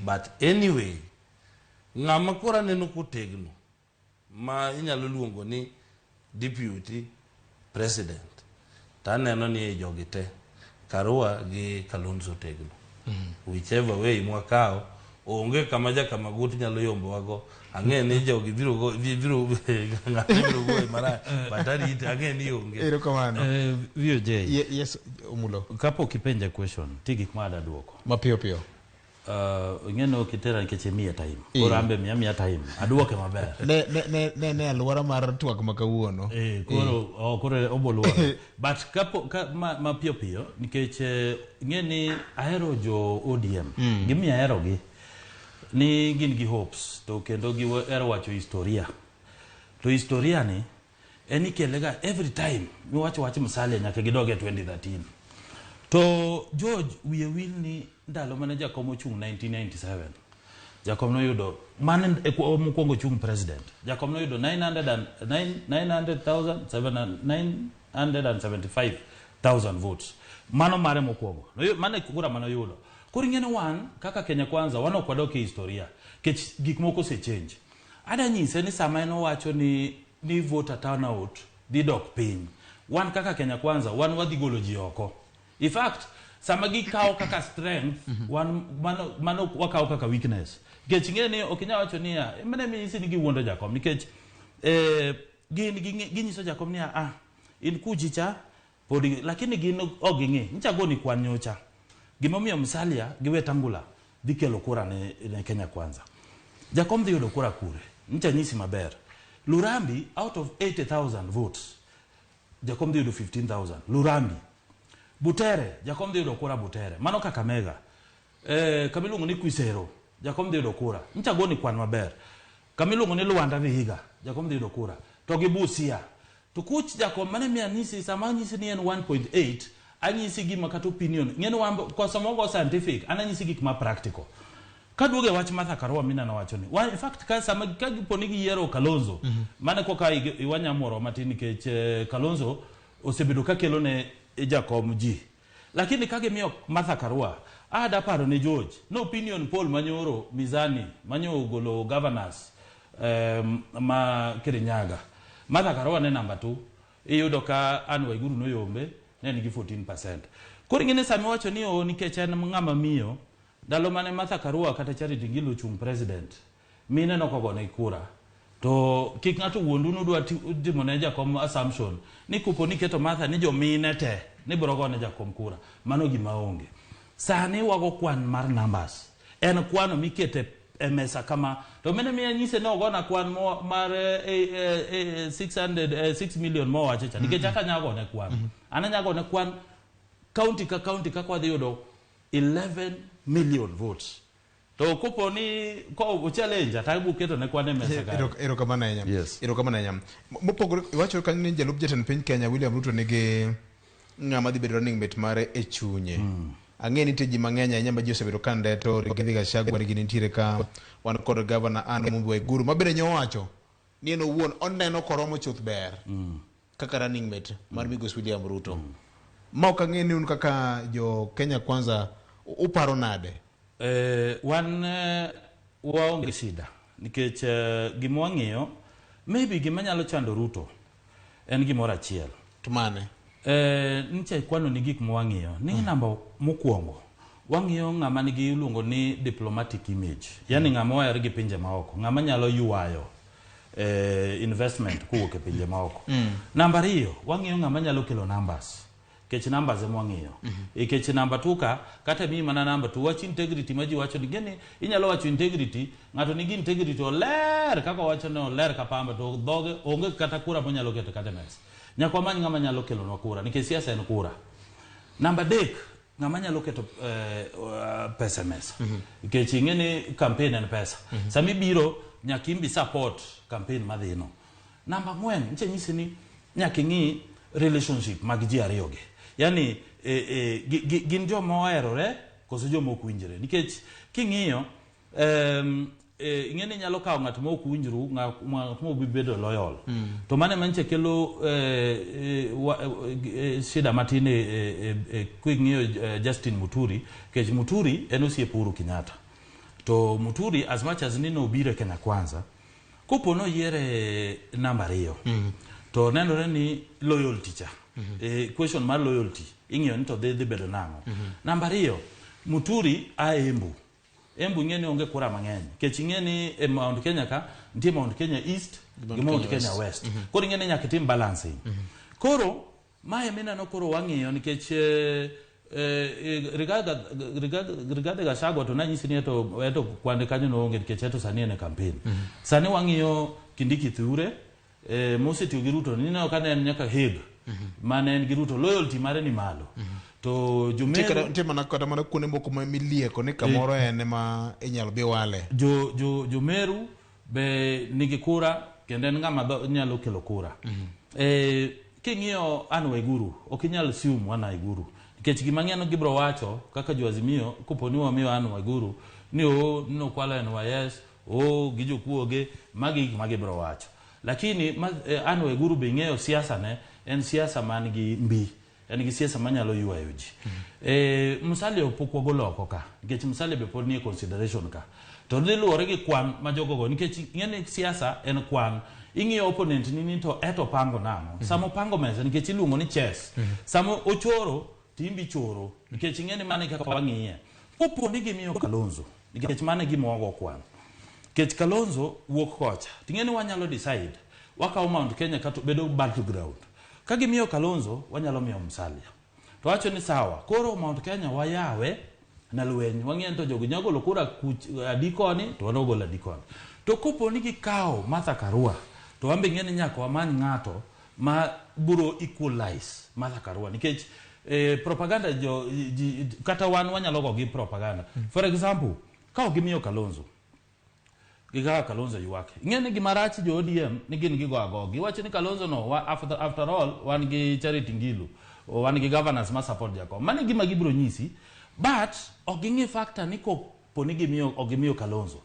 But anyway, ng'ama koro aneno kotegno ma inyalo luongo ni deputy president to aneno ni ei jogi te Karua gi Kalonzo tegno. Whichever way mwakawo onge kama jakamagut nyalo yombowago. Ang'e ni jogi biro go biro ng'ato biro goye marach but arite ang'e ni onge. Erokamano. VOJ, Yes, Omulo. Kapok ipenja question, ti gik ma ada duoko. Mapiyo piyo. Ing'e ni ok itera nikech imiya time. Koro an be miya miya time. Aduoke maber. Ne alwora mar twak ma kawuono. Koro oh, koro oboluore. But kapo ka, ma piyo piyo nikech ing'e ni ahero jo ODM. Gimiyo ahero gi ni gin gi hopes to kendo gihero wacho historia. To historia ni en ikele ga every time miwacho wach Musalia nyaka gidog e 2013. To George wiye wil ni ndalo mane Jakom ochung' 1997 Jakom noyudo mane e mokwongo chung' president. Jakom noyudo 900,975,000 votes. Mano mare mokwongo. Mano e kura mane oyudo. Koro ing'e ni wan kaka Kenya Kwanza wan ok wadok e historia nikech gik moko ose change. Ada nyise ni sama en owacho ni voter turnout dhi dok piny. Wan kaka Kenya Kwanza wan wadhi golo ji oko. In fact, sama gikawo kaka strength, wan mano wakawo kaka weakness. Nikech ing'e ni ok inyal wacho niya, mane minyisi ni giwuondo jakom nikech gin ginyiso jakom niya, ah, in kuchi cha pod, lakini gin ok ging'i. Nyicha goni kwan nyocha. Gimomiyo Musalia gi Wetangula dhi kelo kura ne Kenya Kwanza. Jakom dhi yudo kura kure. Nyicha nyisi maber. Lurambi out of 80,000 votes, jakom dhi yudo 15,000. Lurambi. Butere, jakom dhi yudo kura Butere. Mano Kakamega. Kama iluongo ni Khwisero, jakom dhi yudo kura. Nyicha goni kwan maber. Kama iluongo ni Luanda Vihiga, jakom dhi yudo kura. To gi Busia. To kuch jakom mane miyo anyisi, sama anyisi ni en 1.8, anyisi gima kata opinion. Ng'eni wan koso mogo scientific, an anyisi gik ma practical. Kaduogo e wach Martha Karua mineno wacho ni. Wa, in fact, ka sama ka gipo ni giyiero Kalonzo, mane koka iwanyamoro matin nikech Kalonzo osebedo ka kelo ne jakom ji. Lakini ka gimiyo Martha Karua, ada paro ne George, no opinion poll manyoro Mizani, manyo ogolo governors ma Kirinyaga. Martha Karua ne number 2. Iyudo ka Anne Waiguru noyombe, ne nigi 14%. Koro ing'e ni sama iwacho ni o nikech en ng'ama miyo, ndalo mane Martha Karua kata Charity Ngilu ochung' president, mine nokogone kura. To kik ng'ato wuondu nudwa timo ne jakom assumption ni kopo ni keto Martha ni jomine te ni biro gone jakom kura. Mano gima onge. Sani wago kwan mar numbers. En kwano mikete e mesa kama. To mine miya nyise ni ogona kwan mar 600, 6 million mowacho cha. Nikech aka anya gone kwan. An anya gone kwan county ka county kaka wadhi yudo 11 million votes. To kopo ni ko challenge ata bu keto ne kwan e mesa kae. Erokamano ahinya. Yes. Erokamano ahinya. Mopogore, iwacho kanyo ni jalup jatend piny Kenya William Ruto nigi ng'ama dhi bedo running mate mare e chunye. Ang'e ni nitie ji mang'eny ahinya ma ji osebedo ka ndeto Rigathi Gachagua nigi nitiere ka wan kod gavana Anne Mumbi Waiguru ma bende nyowacho ni en owuon oneno koromo chuth ber kaka running mate mar migosi William Ruto. Ma ok ang'e ni un kaka jo Kenya Kwanza uparo nade? Wan waonge shida nikech gima wang'iyo maybe gima nyalo chando Ruto en gimoro achiel. To mane? Nitie kwano ni gik ma wang'iyo ni namba mokwongo wang'iyo ng'ama nigi iluongo ni diplomatic image, yani ng'ama oher gi pinje maoko, ng'ama nyalo ywayo investment kowuok e pinje maoko. Namba ariyo wang'iyo ng'ama nyalo kelo numbers, nikech numbers ema wang'iyo. Nikech namba 2 ka kata miyi mana namba 2 wach integrity ma ji wacho ni gini inyalo wacho integrity, ng'ato nigi integrity oler kaka owacho ni oler ka pamba to dhoge onge kata kura monyalo keto kata e mesa. Nyaka wamany ng'ama nyalo kelonwa kura nikech siasa en kura. Namba 3 ng'ama nyalo keto pesa e mesa. Nikech ing'e ni campaign en pesa. Sama ibiro nyaka imbi support campaign madhi no. Namba 4 niche nyisi ni nyaka ing'i relationship mag ji ariyo gi. Yani gin joma oherore koso joma ok winjre. Nikech king'iyo ing'e ni nyalo kawo ng'at ma ok winjru, ng'at ma ok bi bedo loyal. To mano ema nyicha kelo shida matin king'iyo Justin Muturi, nikech Muturi en osiep Uhuru Kenyatta. To Muturi as much as ni nobiro e Kenya Kwanza, kopo noyiere namba 2, to nenore ni loyalty cha. Question mar loyalty, ing'iyo ni to dhi bedo nang'o. Namba 2, Muturi a Embu. Embu ing'e ni onge kura mang'eny. Nikech ing'e ni e Mount Kenya ka, nitie Mount Kenya East gi Mount Kenya West. Koro ing'e ni nyaka itim balancing. Koro, mae mineno koro wang'iyo nikech Rigathi Gachagua to nanyisi ni eto kwande kanyo noonge nikech eto sani en e campaign. Sani wang'iyo Kindiki Kithure, mosetiyo gi Ruto, nineno ka ne en nyaka Hague, mane en gi Ruto, loyalty mare ni malo. To Jomeru Nitie mana kata mana kuonde moko ma milieko ni kamoro en ema inyalo bi wale. Jomeru be nigi kura kendo en ng'ama nyalo kelo kura. King'iyo Anne Waiguru, ok inyal assume Anne Waiguru. Nikech gima ng'eny gibiro wacho kaka jo Azimio kopo ni wamiyo Anne Waiguru ni o nokwalo NYS, o gi jokuoge, magi gik ma gibiro wacho. Lakini Anne Waiguru be ing'eyo siasa ne en siasa man gi mbi. En gi siasa manyalo ywayo ji. Musalia pok wagolo oko ka, nikech Musalia be pod nie consideration ka. To dhi luwore gi kwan ma jogo go, nikech ing'e ni siasa en kwan. Ing'iyo opponent ni to eto opango nang'o. Sama opango mesa, nikech iluongo ni chess. Sama ochoro, Timbi choro nikech ing'e ni mano e kaka wang'iye. Kopo ni gimiyo Kalonzo nikech mano e gima wago kwan. Nikech Kalonzo wuok kocha ting'e ni wanyalo decide wakawo Mount Kenya kato bedo battleground. Ka gimiyo Kalonzo wanyalo miyo Musalia. To wacho ni sawa, koro Mount Kenya wayawe na lweny. Wang'eyo ni to jogi nyalo golo kura kuch adi koni to wan wagolo adi koni. To kopo ni gikawo Martha Karua to wan be ing'e ni nyaka wamany ng'ato ma biro equalize Martha Karua nikech propaganda jo ji, kata wan wanyalo go gi propaganda. For example, ka ok gimiyo Kalonzo gi kaka Kalonzo ywak. Ing'e ni gima rach jo ODM ni gin gigo ago. Giwacho ni Kalonzo no wa, after all wan gi Charity Ngilu, wan gi governors ma support Jakom. Mano e gima gibiro nyisi but ok ging'i factor ni kopo ni gimiyo ok gimiyo Kalonzo.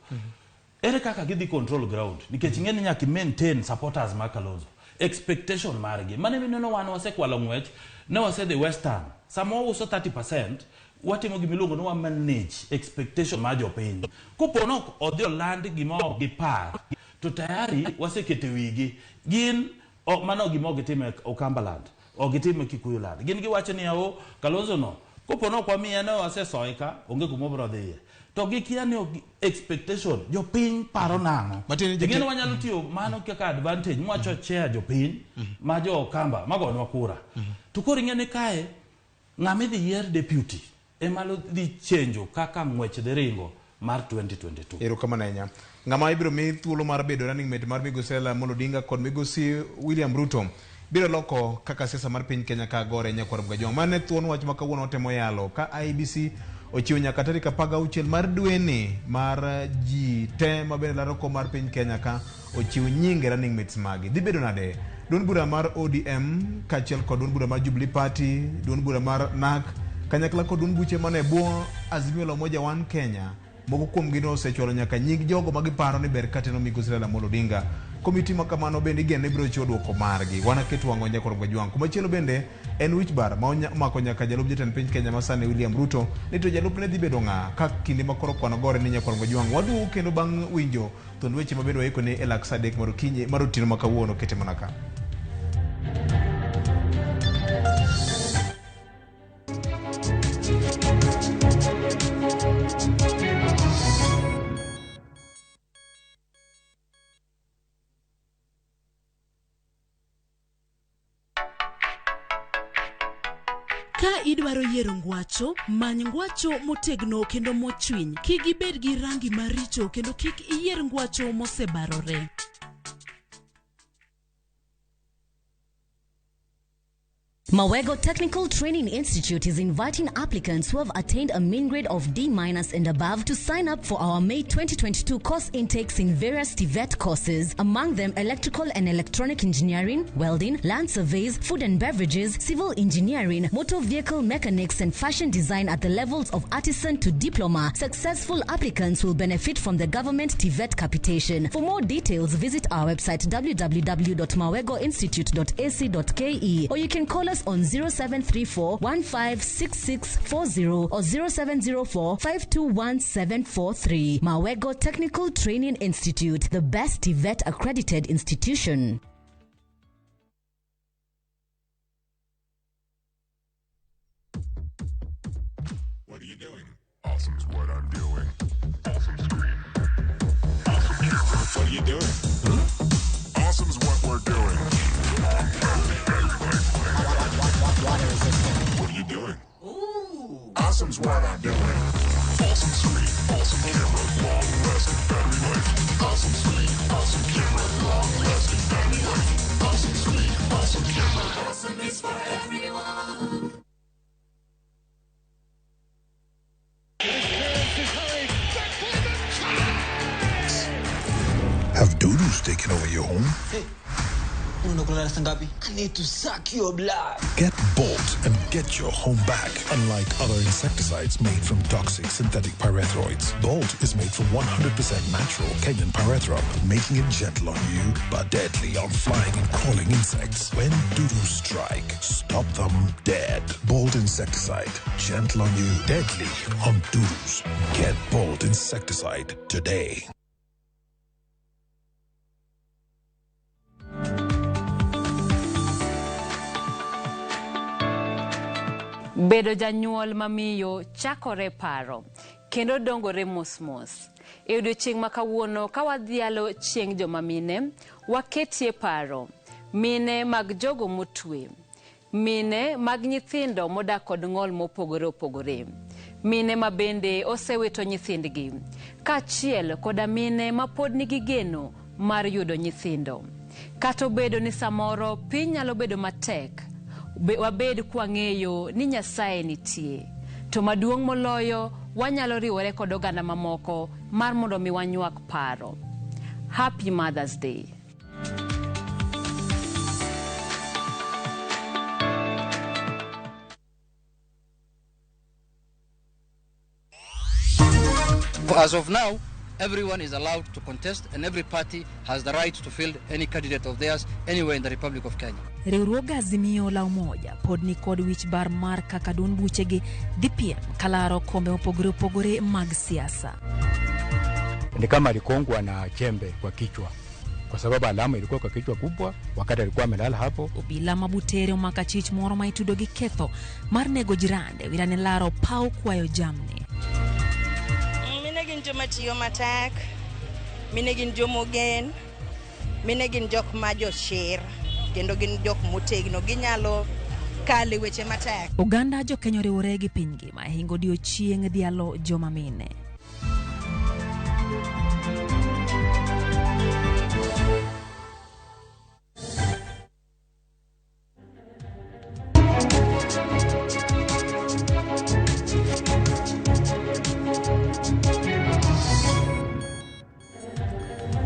Ere kaka gidhi control ground nikech ing'e ni nyaka i maintain supporters mag Kalonzo. Expectation margi. Mano mineno wan wasekwalo ng'wech ne wasedhi Western. Sama wauso 30% watimo gima iluongo ni wa manage expectation mar jopiny. Kopo ni ok odhi oland gima ok gipar to tayari waseketo e wigi. Gin ok mano gima ok gitim e Okambaland, ok gitim e Kikuyu land. Gin giwacho ni o Kalonzo no kopo ni ok wamiye ne wasesoye ka onge kuma obiro dhiye. To gikia ni ok expectation jopiny paro nang'o. Matiende ni Ing'e ni wanyalo tiyo mano kaka advantage mwachochea jopiny ma jo Okamba magonwa kura. To koro ing'e ni kae ng'ama idhi yier deputy ema dhi chenjo kaka ng'wech dhi ringo mar 2022. Erokamano ahinya. Ng'ama ibiro mi thuolo mar bedo running mate mar migosi Raila Amolo Odinga kod migosi William Ruto biro loko kaka siasa mar piny Kenya ka gore nyakwar Mgajwang'. Mano e thuon wach ma kawuono watemo yalo ka IEBC ochiwo nyaka tarik 16 mar dweni mar ji te mabende laro kom mar piny Kenya ka ochiw nyinge running mates magi. Dhi bedo nade? Duond bura mar ODM kaachiel kod duond bura mar Jubilee Party, duond bura mar NARC kanyakla kod duond buche mane bwo Azimio la Umoja One Kenya moko kuomgi no osechwalo nyaka nying jogo ma giparo ni ber kateno migosi Raila Amolo Odinga. Komiti ma kamano bende igeno ni biro chiwo duoko margi. Wanaket wang'wa nyakwar Mgajwang'. Kumachielo bende en wich bar ma omako nyaka jalup jatend piny Kenya masani William Ruto ni to jalupne dhi bedo ng'a ka kinde ma koro kwano gore ni nyakwar Mgajwang'. Waduogo kendo bang' winjo thuond weche ma bende waikoni e lak saa 3 mar okinyi mar otieno ma kawuono kete mana ka. Ka idwaro yiero ngwacho, many ngwacho motegno kendo mochwiny. Kik ibed gi rangi maricho kendo kik iyier ngwacho mosebarore. Mawego Technical Training Institute is inviting applicants who have attained a mean grade of D minus and above to sign up for our May 2022 course intakes in various TVET courses, among them electrical and electronic engineering, welding, land surveys, food and beverages, civil engineering, motor vehicle mechanics, and fashion design at the levels of artisan to diploma. Successful applicants will benefit from the government TVET capitation. For more details, visit our website www.mawegoinstitute.ac.ke or you can call us on 0734 156640 or 0704 521743. Mawego Technical Training Institute, the best TVET accredited institution. What are you doing? Awesome's what I'm doing. Awesome screen. Awesome camera. What are you doing? Awesome's what we're doing. What are you doing? Awesome's what I'm doing. Awesome screen, awesome camera, long lasting battery life. Awesome screen, awesome camera, long lasting battery life. Awesome screen, awesome camera. Awesome is for everyone. Have dudus taken over your home? Unakulala saa ngapi? I need to suck your blood. Get Bolt and get your home back. Unlike other insecticides made from toxic synthetic pyrethroids, Bolt is made from 100% natural Kenyan pyrethrum, making it gentle on you but deadly on flying and crawling insects. When dudus strike, stop them dead. Bolt insecticide, gentle on you, deadly on dudus. Get Bolt insecticide today. Bedo janyuol mamiyo chakore paro kendo dongore mos mos. E odiochieng' ma kawuono ka wadhialo chieng' joma mine, waketie paro mine mag jogo motwe, mine mag nyithindo modak kod ng'ol mopogore opogore, mine ma bende osewito nyithindgi, kaachiel koda mine ma pod nigi geno mar yudo nyithindo. Kata obedo ni samoro piny nyalo bedo matek, wabed kwang'eyo ni Nyasaye nitie. To maduong' moloyo, wanyalo riwore kod oganda mamoko mar mondo mi wanywak paro. Happy Mother's Day. As of now, everyone is allowed to contest and every party has the right to field any candidate of theirs anywhere in the Republic of Kenya. Riwruog Azimio la Umoja pod ni kod wich bar mar kaka duond buchegi dhi piem kalaro kombe mopogore opogore mag siasa. Ni kama alikongwa na chembe kwa kichwa, kwa sababu alama ilikuwa kwa kichwa kubwa wakati alikuwa amelala hapo. Obila ma Butere omako achich moro ma itudo gi ketho mar nego jirande wirane laro paw kwayo jamni. Mine gin joma tiyo matek, mine gin jomogen, mine gin jok ma jochir, kendo gin jok motegno, ginyalo kale weche matek. Oganda jokenya oriwore gi piny ngima e hingo odiochieng' dhialo joma mine.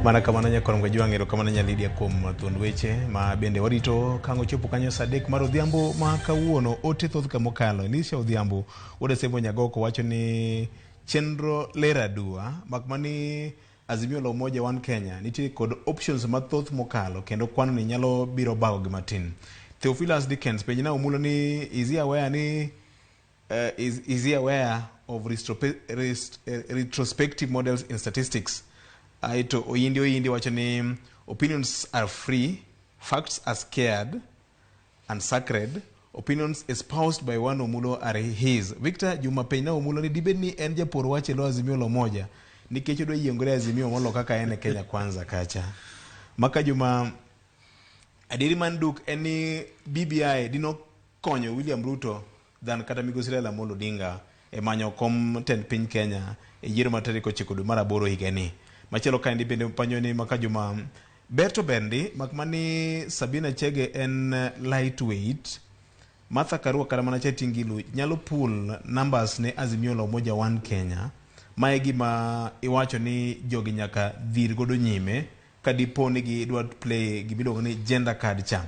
Mana kamano nyakwar Mgajwang', erokamano nya Lydia kuom thuond weche ma bende warito kang' ochopo kanyo saa 3 mar odhiambo ma kawuono. Ote thoth kamokalo. Elisha Odhiambo wuod Asembo Nyagoko wacho ni chenro ler adua mak mani Azimio la Umoja One Kenya nitie kod options mathoth mokalo kendo kwano ni nyalo biro bago gi matin. Theophilus Dickens penj na omulo ni is he aware ni is he aware of retrospective models in statistics? Aito Oyindi wacho ni opinions are free, facts are scared and sacred, opinions espoused by one Omulo are his. Victor Juma penj na Omulo ni dibed ni en japor wach e lo Azimio la Umoja nikech odwa yiengore Azimio molo kaka en e Kenya Kwanza kacha. Maka Juma adieri man duk en ni BBI dino konyo William Ruto than kata migosi Raila Amolo Odinga e manyo kom tend piny Kenya e yiero mar tarik 9 dwe mar 8 higani. Machielo kaendi bende panyo ni Maka Juma ber to ber ndi mak mani Sabina Chege en lightweight. Martha Karua kata mana Charity Ngilu nyalo pull numbers ne Azimio la Umoja One Kenya. Mae gima iwacho ni jogi nyaka dhir godo nyime ka dipo ni gidwa play gimiluongo ni gender card cha.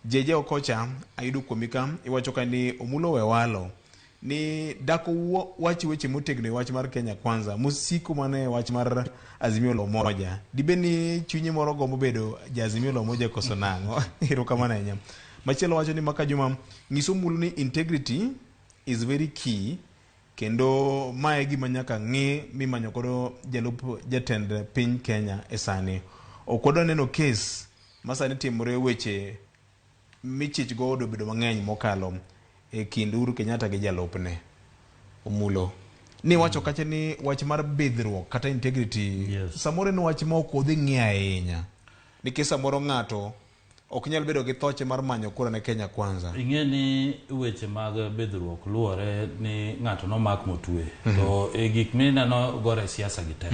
JJ Okocha ayudo kuomi ka iwacho ka ni Omulo Wewalo ni dako wach weche motegno e wach mar Kenya Kwanza mosiko mana e wach mar Azimio la Umoja. Dibed ni chunye moro gombo bedo ja Azimio la Umoja koso nang'o? Erokamano ahinya. Machielo wacho ni Maka Juma nyiso Omulo ni integrity is very key kendo mae gima nyaka ng'i mimanyo godo jalup jatend piny Kenya e sani. Ok wadwa neno case ma sani timore weche michich godo obedo mang'eny mokalo e kind Uhuru Kenyatta gi jalupne. Omulo ni wacho kacha ni wach mar bidhruok kata integrity, yes. Samoro en wach ma ok odhi ng'i ahinya nikech samoro ng'ato ok nyal bedo gi thoche mar manyo kura ne Kenya Kwanza. Ing'e ni weche mag bidhruok luwore ni ng'ato nomak motwe. To e gik mineno gore siasa gi te.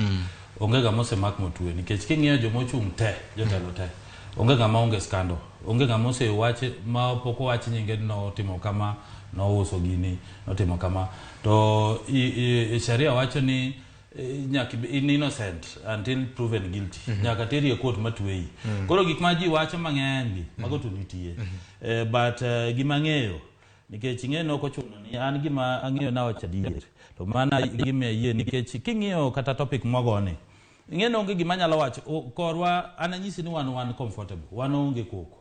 Onge ng'ama osemak motwe nikech king'iyo jomochung' te, jotelo te, onge ng'ama onge scandal. Onge ng'ama osewach ma pok owach nyinge ni notimo kama, nouso gini, notimo kama. To sheria wacho ni nyaka in innocent until proven guilty. Nyaka teri e court matweyi. Koro gik ma ji wacho mang'eny gi, mago to nitie. But gima ang'eyo nikech ing'e ni ok ochuno ni an gima ang'eyo nawacho adier to mana gima ayie nikech king'iyo kata topic mwagoni ing'e ni onge gima anyalo wacho korwa an anyisi ni wan comfortable, wan onge koko.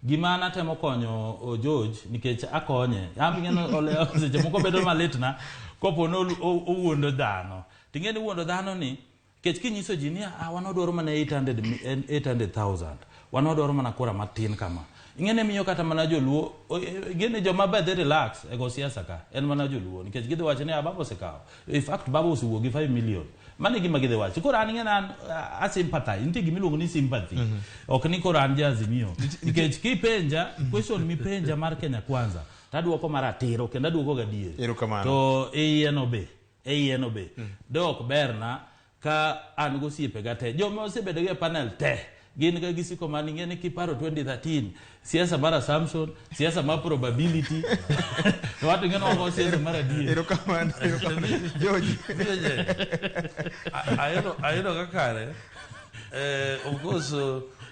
Gima an atemo konyo George nikech akonye an ing'e ni seche moko bedo malitna kopo ni owuondo dhano ting'e ni wuondo dhano ni nikech kinyiso ji ni wan wadwaro mana 800,000 wan wadwaro mana kura matin kama. Ing'e ni miyo kata mana joluo gini joma be dhi relax e go siasa ka en mana joluo nikech gidhi wacho ni ah, baba osekawo. In fact baba osewuok gi 5 million. Mano e gima gidhi wacho. Koro an ing'e ni an a sympathize. Nitie gima iluongo ni sympathy. Ok ni koro an ja Azimio. Nikech kipenja question mipenja mar Kenya Kwanza taduoko mar atiro kendo aduoko gadier. Erokamano. To iye no be, e iye no be. De ok berna ka an gosiepega te joma osebedo gi e panel te gin ga gisiko mana ing'e ni kiparo 2013 siasa mar assumption siasa mar probability to wato ing'e ni wago siasa mar adier Erokamano, erokamano. George. Ayudo ka kare of course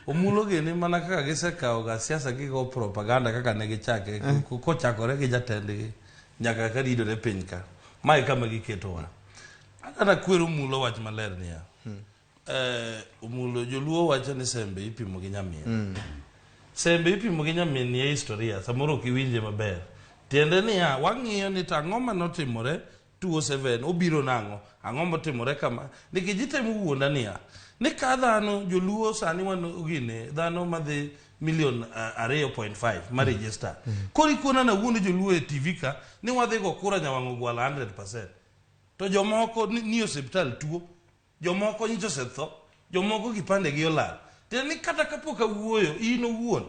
omulo gini mana kaka gisekawo ga siasa gigo propaganda kaka ne gichake kochakore gi jatendgi nyaka ka ridore piny ka mae kama giketowa adana kwero omulo wach maler niya omulo joluo wacho ni sembe ipimo gi nyamin sembe ipimo gi nyamin ni e historia samoro ok iwinje maber tiende niya wang'iyo ni to ang'o manotimore 207 obiro nang'o ang'o motimore kama nikech itemo wuonda niya ni ka dhano joluo sani wan gine dhano madhi milion 2.5 ma register koro ikona nawuondo joluo e tv ka ni wadhi go kura nyawang'o gwala 100% to jomoko ni osiptal tuo jomoko nyicha osetho jomoko kipande gi olal tiende ni kata kapok awuoyo in owuon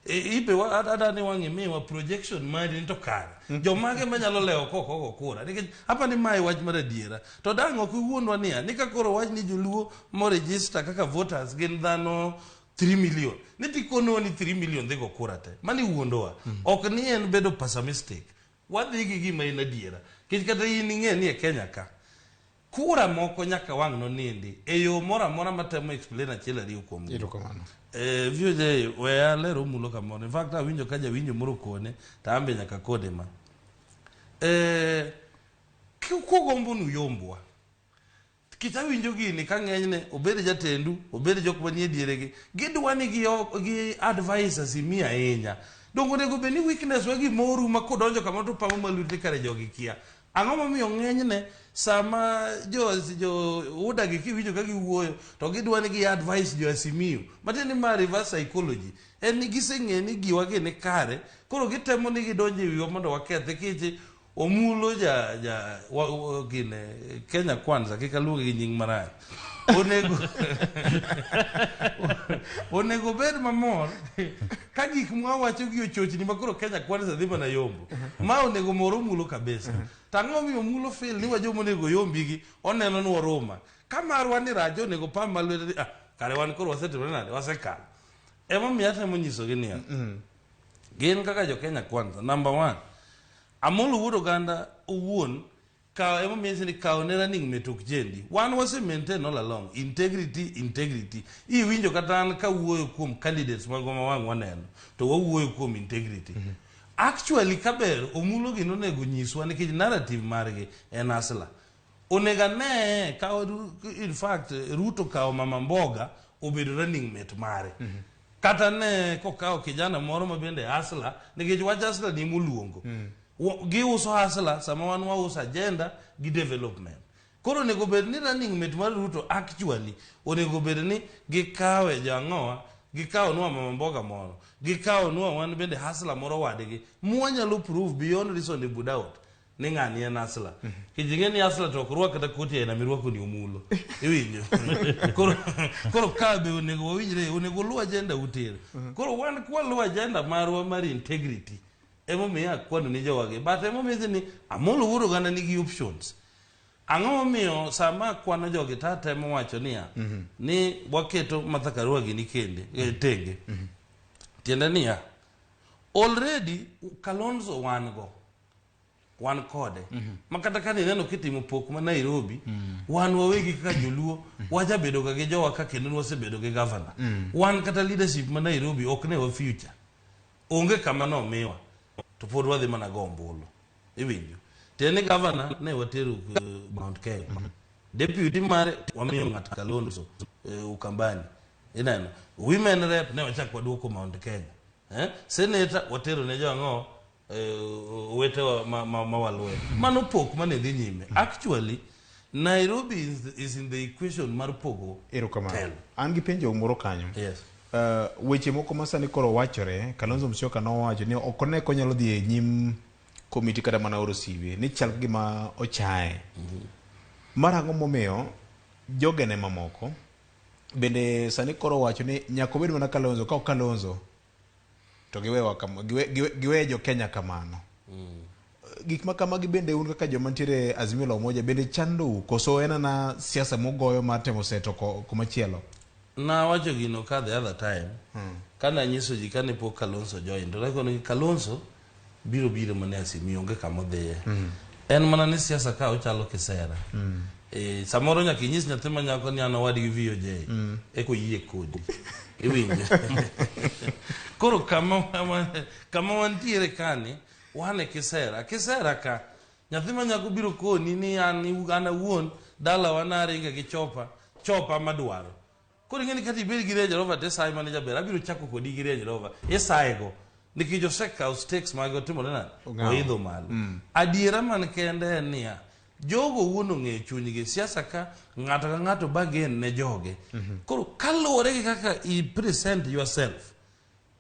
ibe adani wang' imiwa projection mari ni to kare jomage manyalo lewo kok ogo kura nikech apa ni mae wach mar adiera to dang' ok iwuondwa niya ni ka koro wach ni joluo mo register kaka voters gin dhano 3 million ni tikonowa ni 3 million dhi go kura te mano iwuondowa ok ni en bedo pessimistic wadhi gi gima en adiera nikech kata in ing'e ni e Kenya ka kura moko nyaka wang' nonindi e yo moro amora matemo explain achiel ariyo kuom gi. Erokamano. VOJ weya ler omulo kamoro in fact awinjo ka jawinjo moro kone to an be nyaka kode ma kugombo nuyombwa Kech awinjo gini ka ng'enyne obed jatendu obed jok manie dieregi gidwa ni gi advise Azimio ahinya donge onego bed ni weakness wa gimoru ma kodonjo kamoro to pamo maluti kare jogi kia ang'o momiyo ng'enyne sama jo UDA gi kiwinjo ka giwuoyo to gidwa ni gi advise jo Azimio matiende ni ma reverse psychology en ni giseng'e ni giwa gi ni kare koro gitemo ni gidonjo e wiwa mondo wakethe kichi Omulo ja ja wa, wa, gine Kenya Kwanza kik aluonge gi nying marach. Onego onego bed mamor ka gik mwawacho gi ochochni ma koro Kenya Kwanza dhi mana yombo. Ma onego mor Omulo kabisa. To ang'o momiyo Omulo feel ni wajoma onego yombigi oneno ni waruma. Ka marwa ni rach onego pam ma lwete ni ah kare wan koro wasetimore nade wasekalo. Emomiyo atemo nyisogi niya. Gin kaka jo Kenya Kwanza number one Amolo wuod oganda owuon kaw emomiyo anyisi ni kaw ne running mate ok chendi. Wan wase maintain all along integrity integrity. Iwinjo kata an kawuoyo kuom candidates magwa ma wang' waneno to wawuoyo kuom integrity. Actually kaber Omulo gi nonego nyiswa nikech narrative margi en asla. Onego ane ka in fact Ruto kawo mama mboga obedo running mate mare. Kata ne kokawo kijana moro ma bende asla nikech wach asla ni moluongo. Giuso asla sama wan wauso agenda gi development. Koro onego bed ni running mate mar Ruto actually onego bed ni gikawe jang'owa gikawo nwa mama mboga moro gikawo nwa wan bende hasla moro wadgi mwanyalo prove beyond reasonable doubt ni ng'ani en asla kech ing'e ni asla to ok rwak kata koti aina mirwako ni omulo iwinjo koro ka be onego wawinjre onego oluw agenda uter koro wan kwaluwo agenda marwa mar integrity emomiyo akwano ni jowagi but emomiyo ni Amolo wuod oganda nigi options ang'o momiyo sama akwano jogi to atemo wacho niya ni waketo Martha Karua gini kende tenge tiende niya already Kalonzo wan go wan kode ma kata ka nineno kitimo pok ma Nairobi wan wawegi kaka joluo wajabedo ga gi jowa ka kendo wasebedo gi governor wan kata leadership ma Nairobi ok ne wa future onge kama nomiwa to pod wadhi mana go ombulu iwinjo tiende ni governor ne watero Mount Kenya deputy mare wamiyo ng'at Kalonzo Ukambani ineno women rep ne wachak waduoko Mount Kenya senator watero ne joang'o owetewa ma waluwe mano pok mane dhi nyime actually Nairobi is in the equation mar pogo Erokamano. An gi penjo moro kanyo. Yes. Weche moko ma sani koro wachore, Kalonzo Musyoka nowacho ni ok one konyalo dhi e nyim komiti kata mana oro CV, ni chal ka gima ochaye. Mar ang'o momiyo jogene mamoko bende sani koro wacho ni nyaka obed mana Kalonzo, ka ok Kalonzo to giwewa kama, giwe jo Kenya kamano. Gik ma kamagi bende un kaka joma nitiere Azimio la Umoja bende chandou koso en ana siasa mugoyo mar temo seto kumachielo? Nawacho gino ka the other time, kane anyiso ji kane pok Kalonzo join, to nakono ni Kalonzo biro biro mana e Azimio, onge kama odhiye. En mana ni siasa ka ochalo kisera. Samoro nyaka inyis nyathi ma nyako ni an owadgi VOJ, eka oyie kodi. Iwinjo? Koro kama wantiere kani, wan e kisera. Kisera ka, nyathi ma nyako biro koni ni an awuon dalawa naringe gi chopa, chopa madwaro. Koro ing'e ni kata ibed gi Range Rover to isaye mana jaber, abiro chako kodi gi Range Rover, isaye go. Nikech osekawo stakes mage otimore nade? Ong'awo. Oidho malo. Adiera man kende en niya, jogo wuon ong'eyo chunygi, siasa ka ng'ato ka ng'ato bargain ne joge. Koro kaluwore gi kaka i present yourself,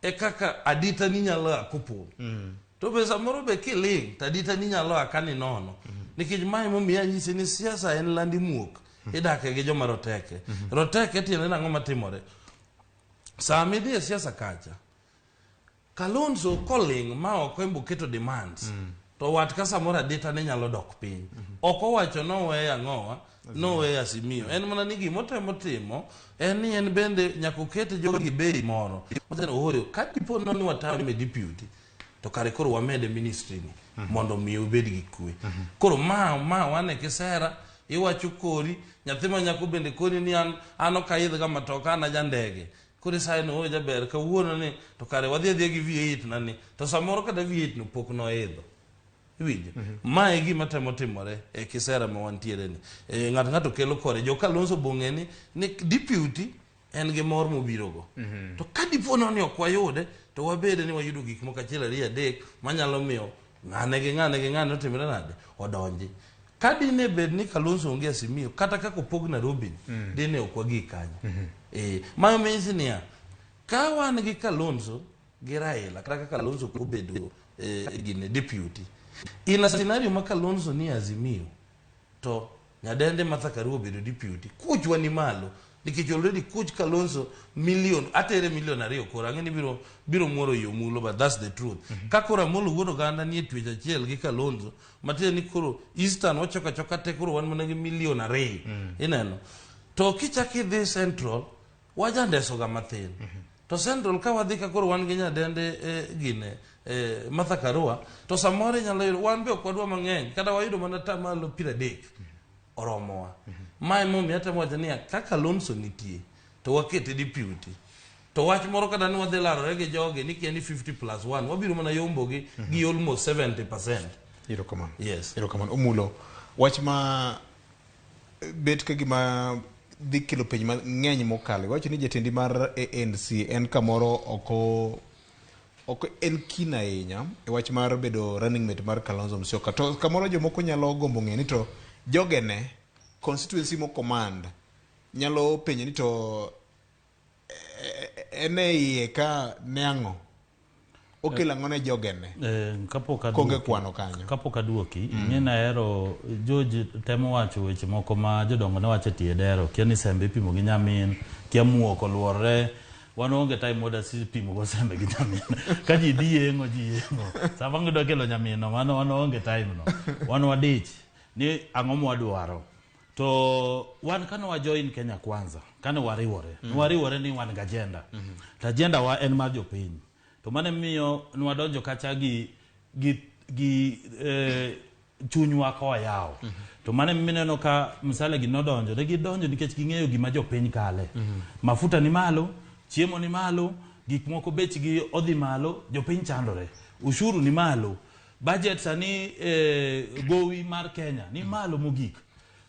e kaka adita ni nyalo a kopong'. To be samoro be kiling' to adita ni nyalo a ka ni nono. Nikech mae momiyo anyisi ni siasa en landi muok. Idake gi joma roteke. Roteke tiende nang'o matimore? Sama idhi e siasa kacha, Kalonzo koling' ma ok embo keto demands, to wat ka samoro adita ne nyalo dok piny. Ok owacho noweyo ang'owa, noweyo Azimio. En mana ni gimotemo timo, en ni en bende nyaka oket jogi bei moro. Wacho ni, ooyo, ka dipo ni watame deputy, to kare koro wamede ministry ni, mondo mi obed gi kwe. Koro ma wan e kisera, iwacho kori, nyathi ma nyako bende koni ni an ok aidh ga matoka, an aja ndege. Koro isaye ni, ooyo jaber, kawuono ni, to kare wadhi adhiya gi V8 na ni. To samoro kata V8 no pok noidho. Iwinjo? Ma e gima temo timore e kisera ma wantiere ni. Ng'ato ng'ato kelo kore. Jo Kalonzo bong'e ni deputy en gi mor mobiro go. To ka dipo no ni ok wayude, to wabede ni wayudo gik moko achiel ariyo adek manyalo miyo ng'ane gi ng'ane gi ng'ane otimre nade? Odonji. Ka dine bed ni Kalonzo onge Azimio, kata kaka opog Nairobi, dine ok wagik kanyo. Mayo means niya, ka wan gi Kalonzo gi Raila, kata kaka Kalonzo obedo gine deputy, in a scenario ma Kalonzo ni Azimio, to Nyadende Martha Karua obedo deputy, kuchwa ni malo, nikech already kuch Kalonzo million, atere million 2 koro, ang'e ni biro muoro yo mulo, but that's the truth. Ka koro Amolo wuod oganda nie twech achiel gi Kalonzo, matiende ni koro Eastern wachoka choka te koro wan mana gi million 2. Ineno? To kichak idhi Central, wajandeso ga mathin. To Central ka wadhi ka koro wan gi Nyadende gine Martha Karua, to samoro inyalo yudo wan be ok wadwa mang'eny, kata wayudo mana tamalo 30 oromowa. Ma emomiyo atemo wacho niya, ka Kalonzo nitie, to wakete deputy. To wach moro kata ni wadhi larore gi jogi ni kia ni 50+1, wabiro mana yombo gi almost 70%. Erokamano. Yes. Erokamano. Omulo, wach ma bet ka gima dhi kelo penj mang'eny mokalo. Iwacho ni jatendi mar ANC en kamoro ok en keen ahinya e wach mar bedo running mate mar Kalonzo Musyoka. To kamoro jomoko nyalo gombo ng'eyo ni to jogene constituency mo command nyalo penjo ni to en e iye ka ne ang'o? Okelo ang'o ne jogene? Kapok Konge aduoki, kwano kanyo. Kapok aduoki, ing'e nahero George temo wacho weche moko ma jodongo ne wacho e tie dero. Kia ni sembe ipimo gi nyamin, kia muok oluorre. Wan onge time moda si pimo go sembe gi nyamin. Ka ji dhi yeng'o, ji yeng'o. Sama gidwa kelo nyamin no, mano wan onge time no. Wan wadich ni ang'o mwadwaro. To wan kane wa join Kenya Kwanza, kane wariwore, wariwore ni wan gi agenda. To agenda wa en mar jopiny. To mano miyo nwadonjo kacha gi chunywa koyawo. To mano mineno ka Musalia gi nodonjo, ne gidonjo nikech ging'eyo gima jopiny kale. Mafuta ni malo, chiemo ni malo, gik moko bechgi odhi malo, jopiny chandore. Ushuru ni malo. Budget sani gowi mar Kenya ni malo mogik.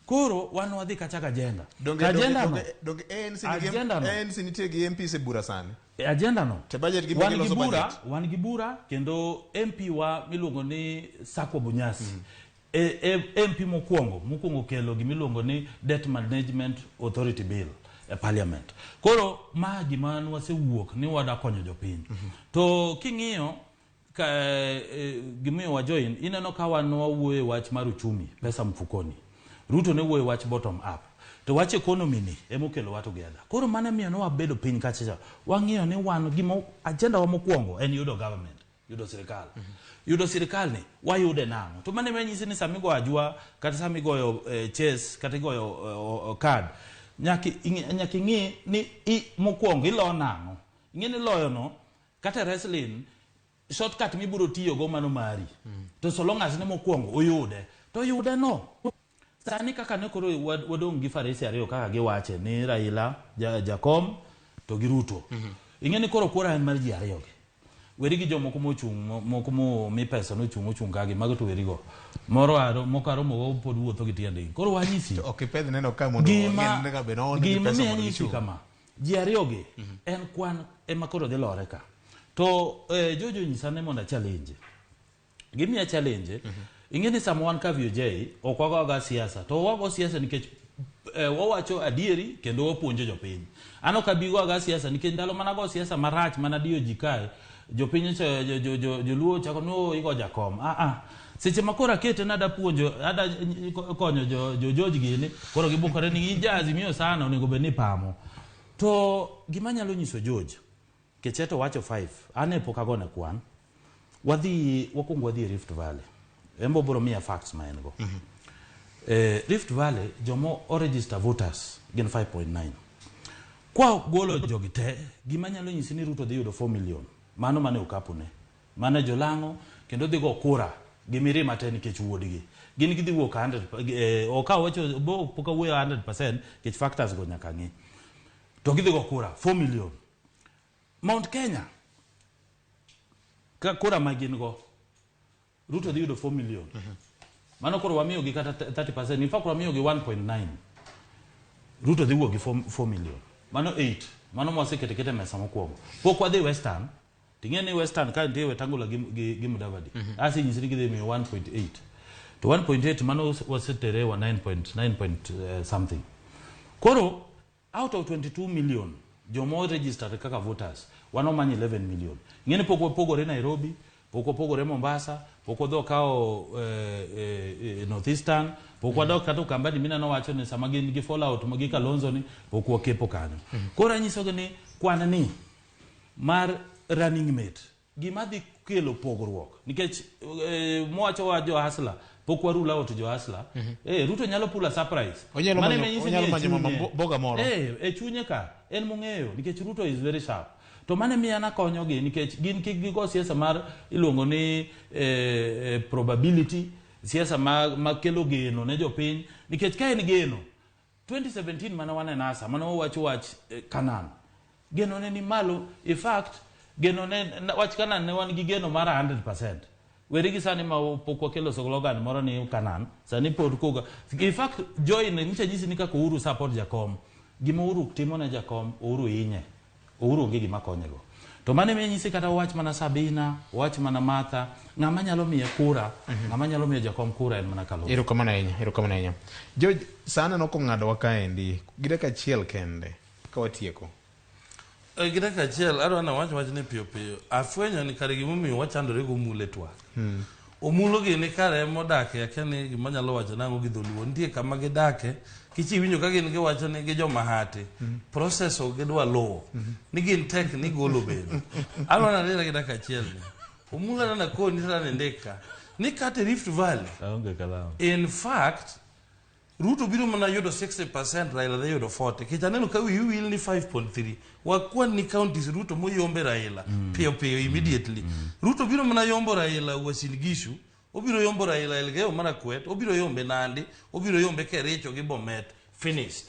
Koro wan wadhi kacha gi agenda. Donge Agenda no. donge ANC nigi Agenda no. ANC nitie gi MPs e bura sani. E agenda no. Te budget gi wan gi giloso bura, budget. wan gi bura kendo MP wa miluongo ni Sakwa Bunyasi. MP mokwongo kelo gimiluongo ni Debt Management Authority Bill. e parliament. Koro ma gima wasewuok ni wada konyo jopiny. To king'iyo ka gimiyo wa join, ineno ka wan wawuoyo e wach mar uchumi, pesa mfukoni. Ruto ne wuoyo e wach bottom up. To wach economy ni emokelo wa together. Koro mano emiyo ne wabedo piny kacha. Wang'iyo ni wan gima agenda wa mokwongo en yudo government, yudo sirikal. Yudo sirikal ni wayude nang'o? To mano ema nyisi ni sama igoyo ajwa kata sama igoyo chess kata igoyo card, nyaka ing'i ni mokwongo ilo nang'o. Ing'e ni loyo no kata wrestling shortcut mibiro tiyo go mano mari. To so long as ni mokwongo oyude, to oyude no. Sani kaka ne koro wadong' gi farese ariyo kaka giwache ni Raila Jakom to gi Ruto. Ing'e ni koro kura en mar ji ariyo gi. Weri gi jomoko mochung' moko mo mi pesa nochung' ochung' kagi mago to weri go. Moro aro moko aromo go pod wuotho gi tiendegi. Koro wanyisi. To ok ipedh neno ka mondo ong'e ka be noon gi gima pesa miyo mondo anyisi gichung'. kama. Ji ariyo gi en kwan ema koro dhi lore ka. To Jojo nyisa ni mondo a challenge. Gimiya challenge. Ing'e ni sama wan ka VOJ ok wagoga siasa. To wago siasa nikech wawacho adieri kendo wapuonjo jopiny. An ok abi goga siasa nikech ndalo mana go siasa marach mana diyo ji kae, jopiny joluo chako no igo jakom. Seche ma koro akete nada puonjo, ada konyo jo George gini, koro gibukore ni ijazi miyo sana onego bed ni pamo. To gima nyalo nyiso George, Kecheto wacho 5, an e pok agone kwan. Wadhi wakwongo wadhi e Rift Valley. Embo biro miya facts ma en go. Rift Valley jomo o register voters gin 5.9. Kwa golo jogi te, gima nyalo nyisi ni Ruto dhi yudo 4 million. Mano mane okapu ne. Mane jolang'o kendo dhi go kura gi mirima te nikech wuodgi. Gin gidhi wuok 100 ok awacho bo pok awuoyo 100% nikech factors go nyaka ng'i. To gidhi go kura 4 million. Mount Kenya ka kura ma gin go Ruto dhi yudo 4 million. Mano koro wamiyo gi kata 30%, in fact wamiyo gi 1.9. Ruto dhi wuok gi 4 million. Mano 8. Mano mwasekete kete mesa mokwongo. Pok wadhi Western. Ting'e ni Western ka nitie Wetangula gi Mudavadi. Asenyisi ni gidhi miyo 1.8. To 1.8 mano wasetere wa 9.9 point something. Koro out of 22 million jomo registered kaka voters, wan omanyo 11 million. Ing'e ni pok wapogore Nairobi, pok wapogore Mombasa, pok wadhi wakawo North Eastern, pok wadok kata Ukambani mineno wacho ni sama gin gi fallout ma gi Kalonzo ni pok wakepo kanyo. Koro anyisogi ni kwan ni mar running mate gima dhi kelo pogruok nikech mwacho wa jo hustler pok wa rule out jo hustler. Ruto nyalo pull a surprise. Onyalo Mano ema nyisi ni onyalo e manyo mama boga moro. E chunye ka en mong'eyo nikech Ruto is very sharp. To mano miyo an akonyogi nikech gin kik gigo siasa mar iluongo ni probability, siasa ma kelo geno ne jopiny nikech ka en geno 2017 mana wan e NASA mana wawacho wach Canaan. Geno ne ni malo, in fact geno ne wach Canaan ne wan gi geno mar 100%. Weri gi sani ma pok wakelo slogan moro ni Canaan, sani pod koga. In fact join nyicha nyisi ni kaka Uhuru support Jakom. Gima Uhuru timo ne Jakom, Uhuru hinye. Uhuru onge gima konyego. To mano ema nyisi kata wach mana Sabina, wach mana Martha, ng'ama nyalo miye kura, ng'ama nyalo miyo Jakom kura en mana Kalonzo. Erokamano ahinya, erokamano ahinya. George, sa aneno kong'adowa kaendi, gi dakika achiel kende, ka watieko. Gi dakika achiel, adwa ni awach wachni piyo piyo. Afwenyo ni kare gimomiyo wachandore gi Omulo e twak. Omulo gi ni kare emodake, akia ni gima anyalo wacho nang'o gi dholuo. Nitie kama gidake, kichi iwinjo ka gin giwacho ni gi joma hati. Process ok gidwa luwo. Ni gin tek ni golo bende. Adwa ni alera gi dakika achiel ni. Omulo adwa nakoni to adwa ni ka. Ni kata e Rift Valley. Aonge kalam. In fact, Ruto biro mana yudo 60%, Raila dhi yudo 40. Nikech aneno ka wiyi wil ni 5.3. Wakwan ni counties Ruto moyombe Raila piyo piyo immediately. Ruto biro mana yombo Raila Uasin Gishu, obiro yombo Raila Elgeyo Marakwet, obiro yombe Nandi, obiro yombe Kericho gi Bomet. Finished.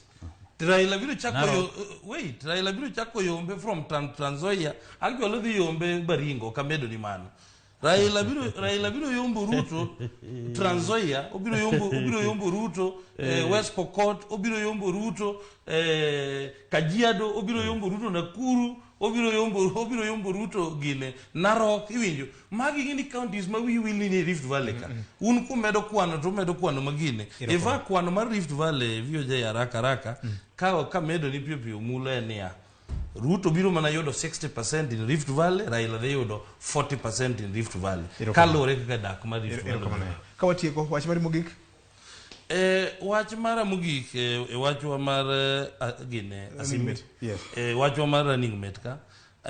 Raila biro chako Narok. Wait, Raila biro chako yombe from Trans Nzoia, actually odhi yombe Baringo kamedo ni mano. Raila biro yombo Ruto Trans Nzoia, obiro yombo Ruto West Pokot, obiro yombo Ruto Kajiado, obiro yombo Ruto Nakuru, obiro yombo Ruto gine Narok, iwinjo. Magi gin counties ma wiyi wil ni Rift Valley ka. Un kumedo kwano to umedo kwano magine. In fact kwano mar Rift Valley VOJ haraka haraka. Ka kamedo ni piyo piyo mulo en niya, Ruto biro mana yudo 60% in Rift Valley, Raila dhi yudo 40% in Rift Valley. Erokamano. Kaluwore kaka dak mar Rift Valley. Erokamano. Ka watieko wach mari mogik. E, wach mara mogik e, e wachwa mar e, a- gine Running Asimi- mate, yes. e, wachwa mar running mate ka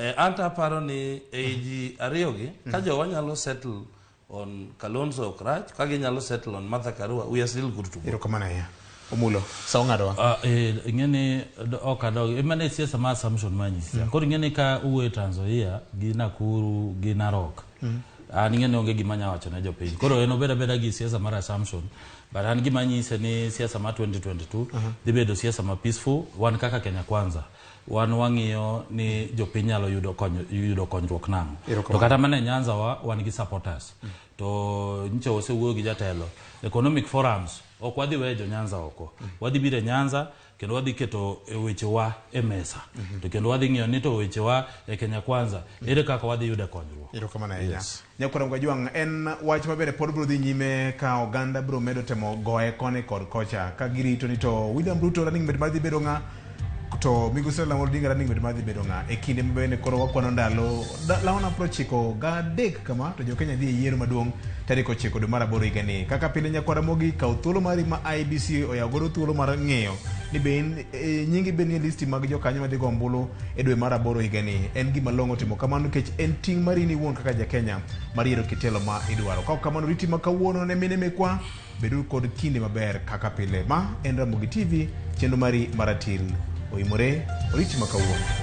e, anto aparo ni ei ji ariyogi ka jowa nyalo settle on Kalonzo ok rach ka ginyalo settle on Martha Karua we are still good to go. Erokamano ahinya. Omulo, sa ong'adowa. Ah, eh, ing'e ni ok adog emane e siasa ma assumption manyisi koro ing'e ni ka uwuoyo e Trans Nzoia gi Nakuru gi Narok an ing'e ni onge gima anya wacho ne jopiny koro en obed abeda gi siasa mar assumption but an gima anyise ni siasa mar 2022 dhi bedo siasa ma peaceful wan kaka Kenya Kwanza wan wang'iyo ni jopiny nyalo yudo kony, yudo konyruok nang'o Erokamano. to kata mana e Nyanza wa wan gi supporters to nyicha wasewuoyo gi jatelo economic forums ok wadhi weyo jo Nyanza oko wadhi biro e Nyanza kendo wadhi keto e wechewa e mesa to kendo wadhi ng'iyo ni to wechewa e Kenya Kwanza ere kaka wadhi yude konyruok Erokamano ahinya. Yes. Nyakwara Mgajwang' en wach mabende pod biro dhi nyime ka oganda biro medo temo goye koni kod kocha ka girito ni to William Ruto running mate mar dhi bedo ng'a to migosi Raila Amolo Odinga running mate mar dhi bedo ng'a e kinde ma bende koro wakwano ndalo lawana 93 kama to jokenya dhi e yiero maduong' tarik 9 dwe mar aboro higani. Kaka pile nyakwara Ramogi kaw thuolo mari ma IEBC oyawo godo thuolo mar ng'eyo ni be in e, nyingi be nie listi mag jokanyo madhi go ombulu e dwe mar aboro higani. En gima long'o timo kamano nikech en ting' mari in iwuon kaka jakenya mar yiero kitelo ma idwaro. Ka ok kamano riti ma kawuono ne mine mekwa beduru kod kinde maber kaka pile. Ma en Ramogi TV, chenro mari mar ratil. Oimore, oriti ma kawuono.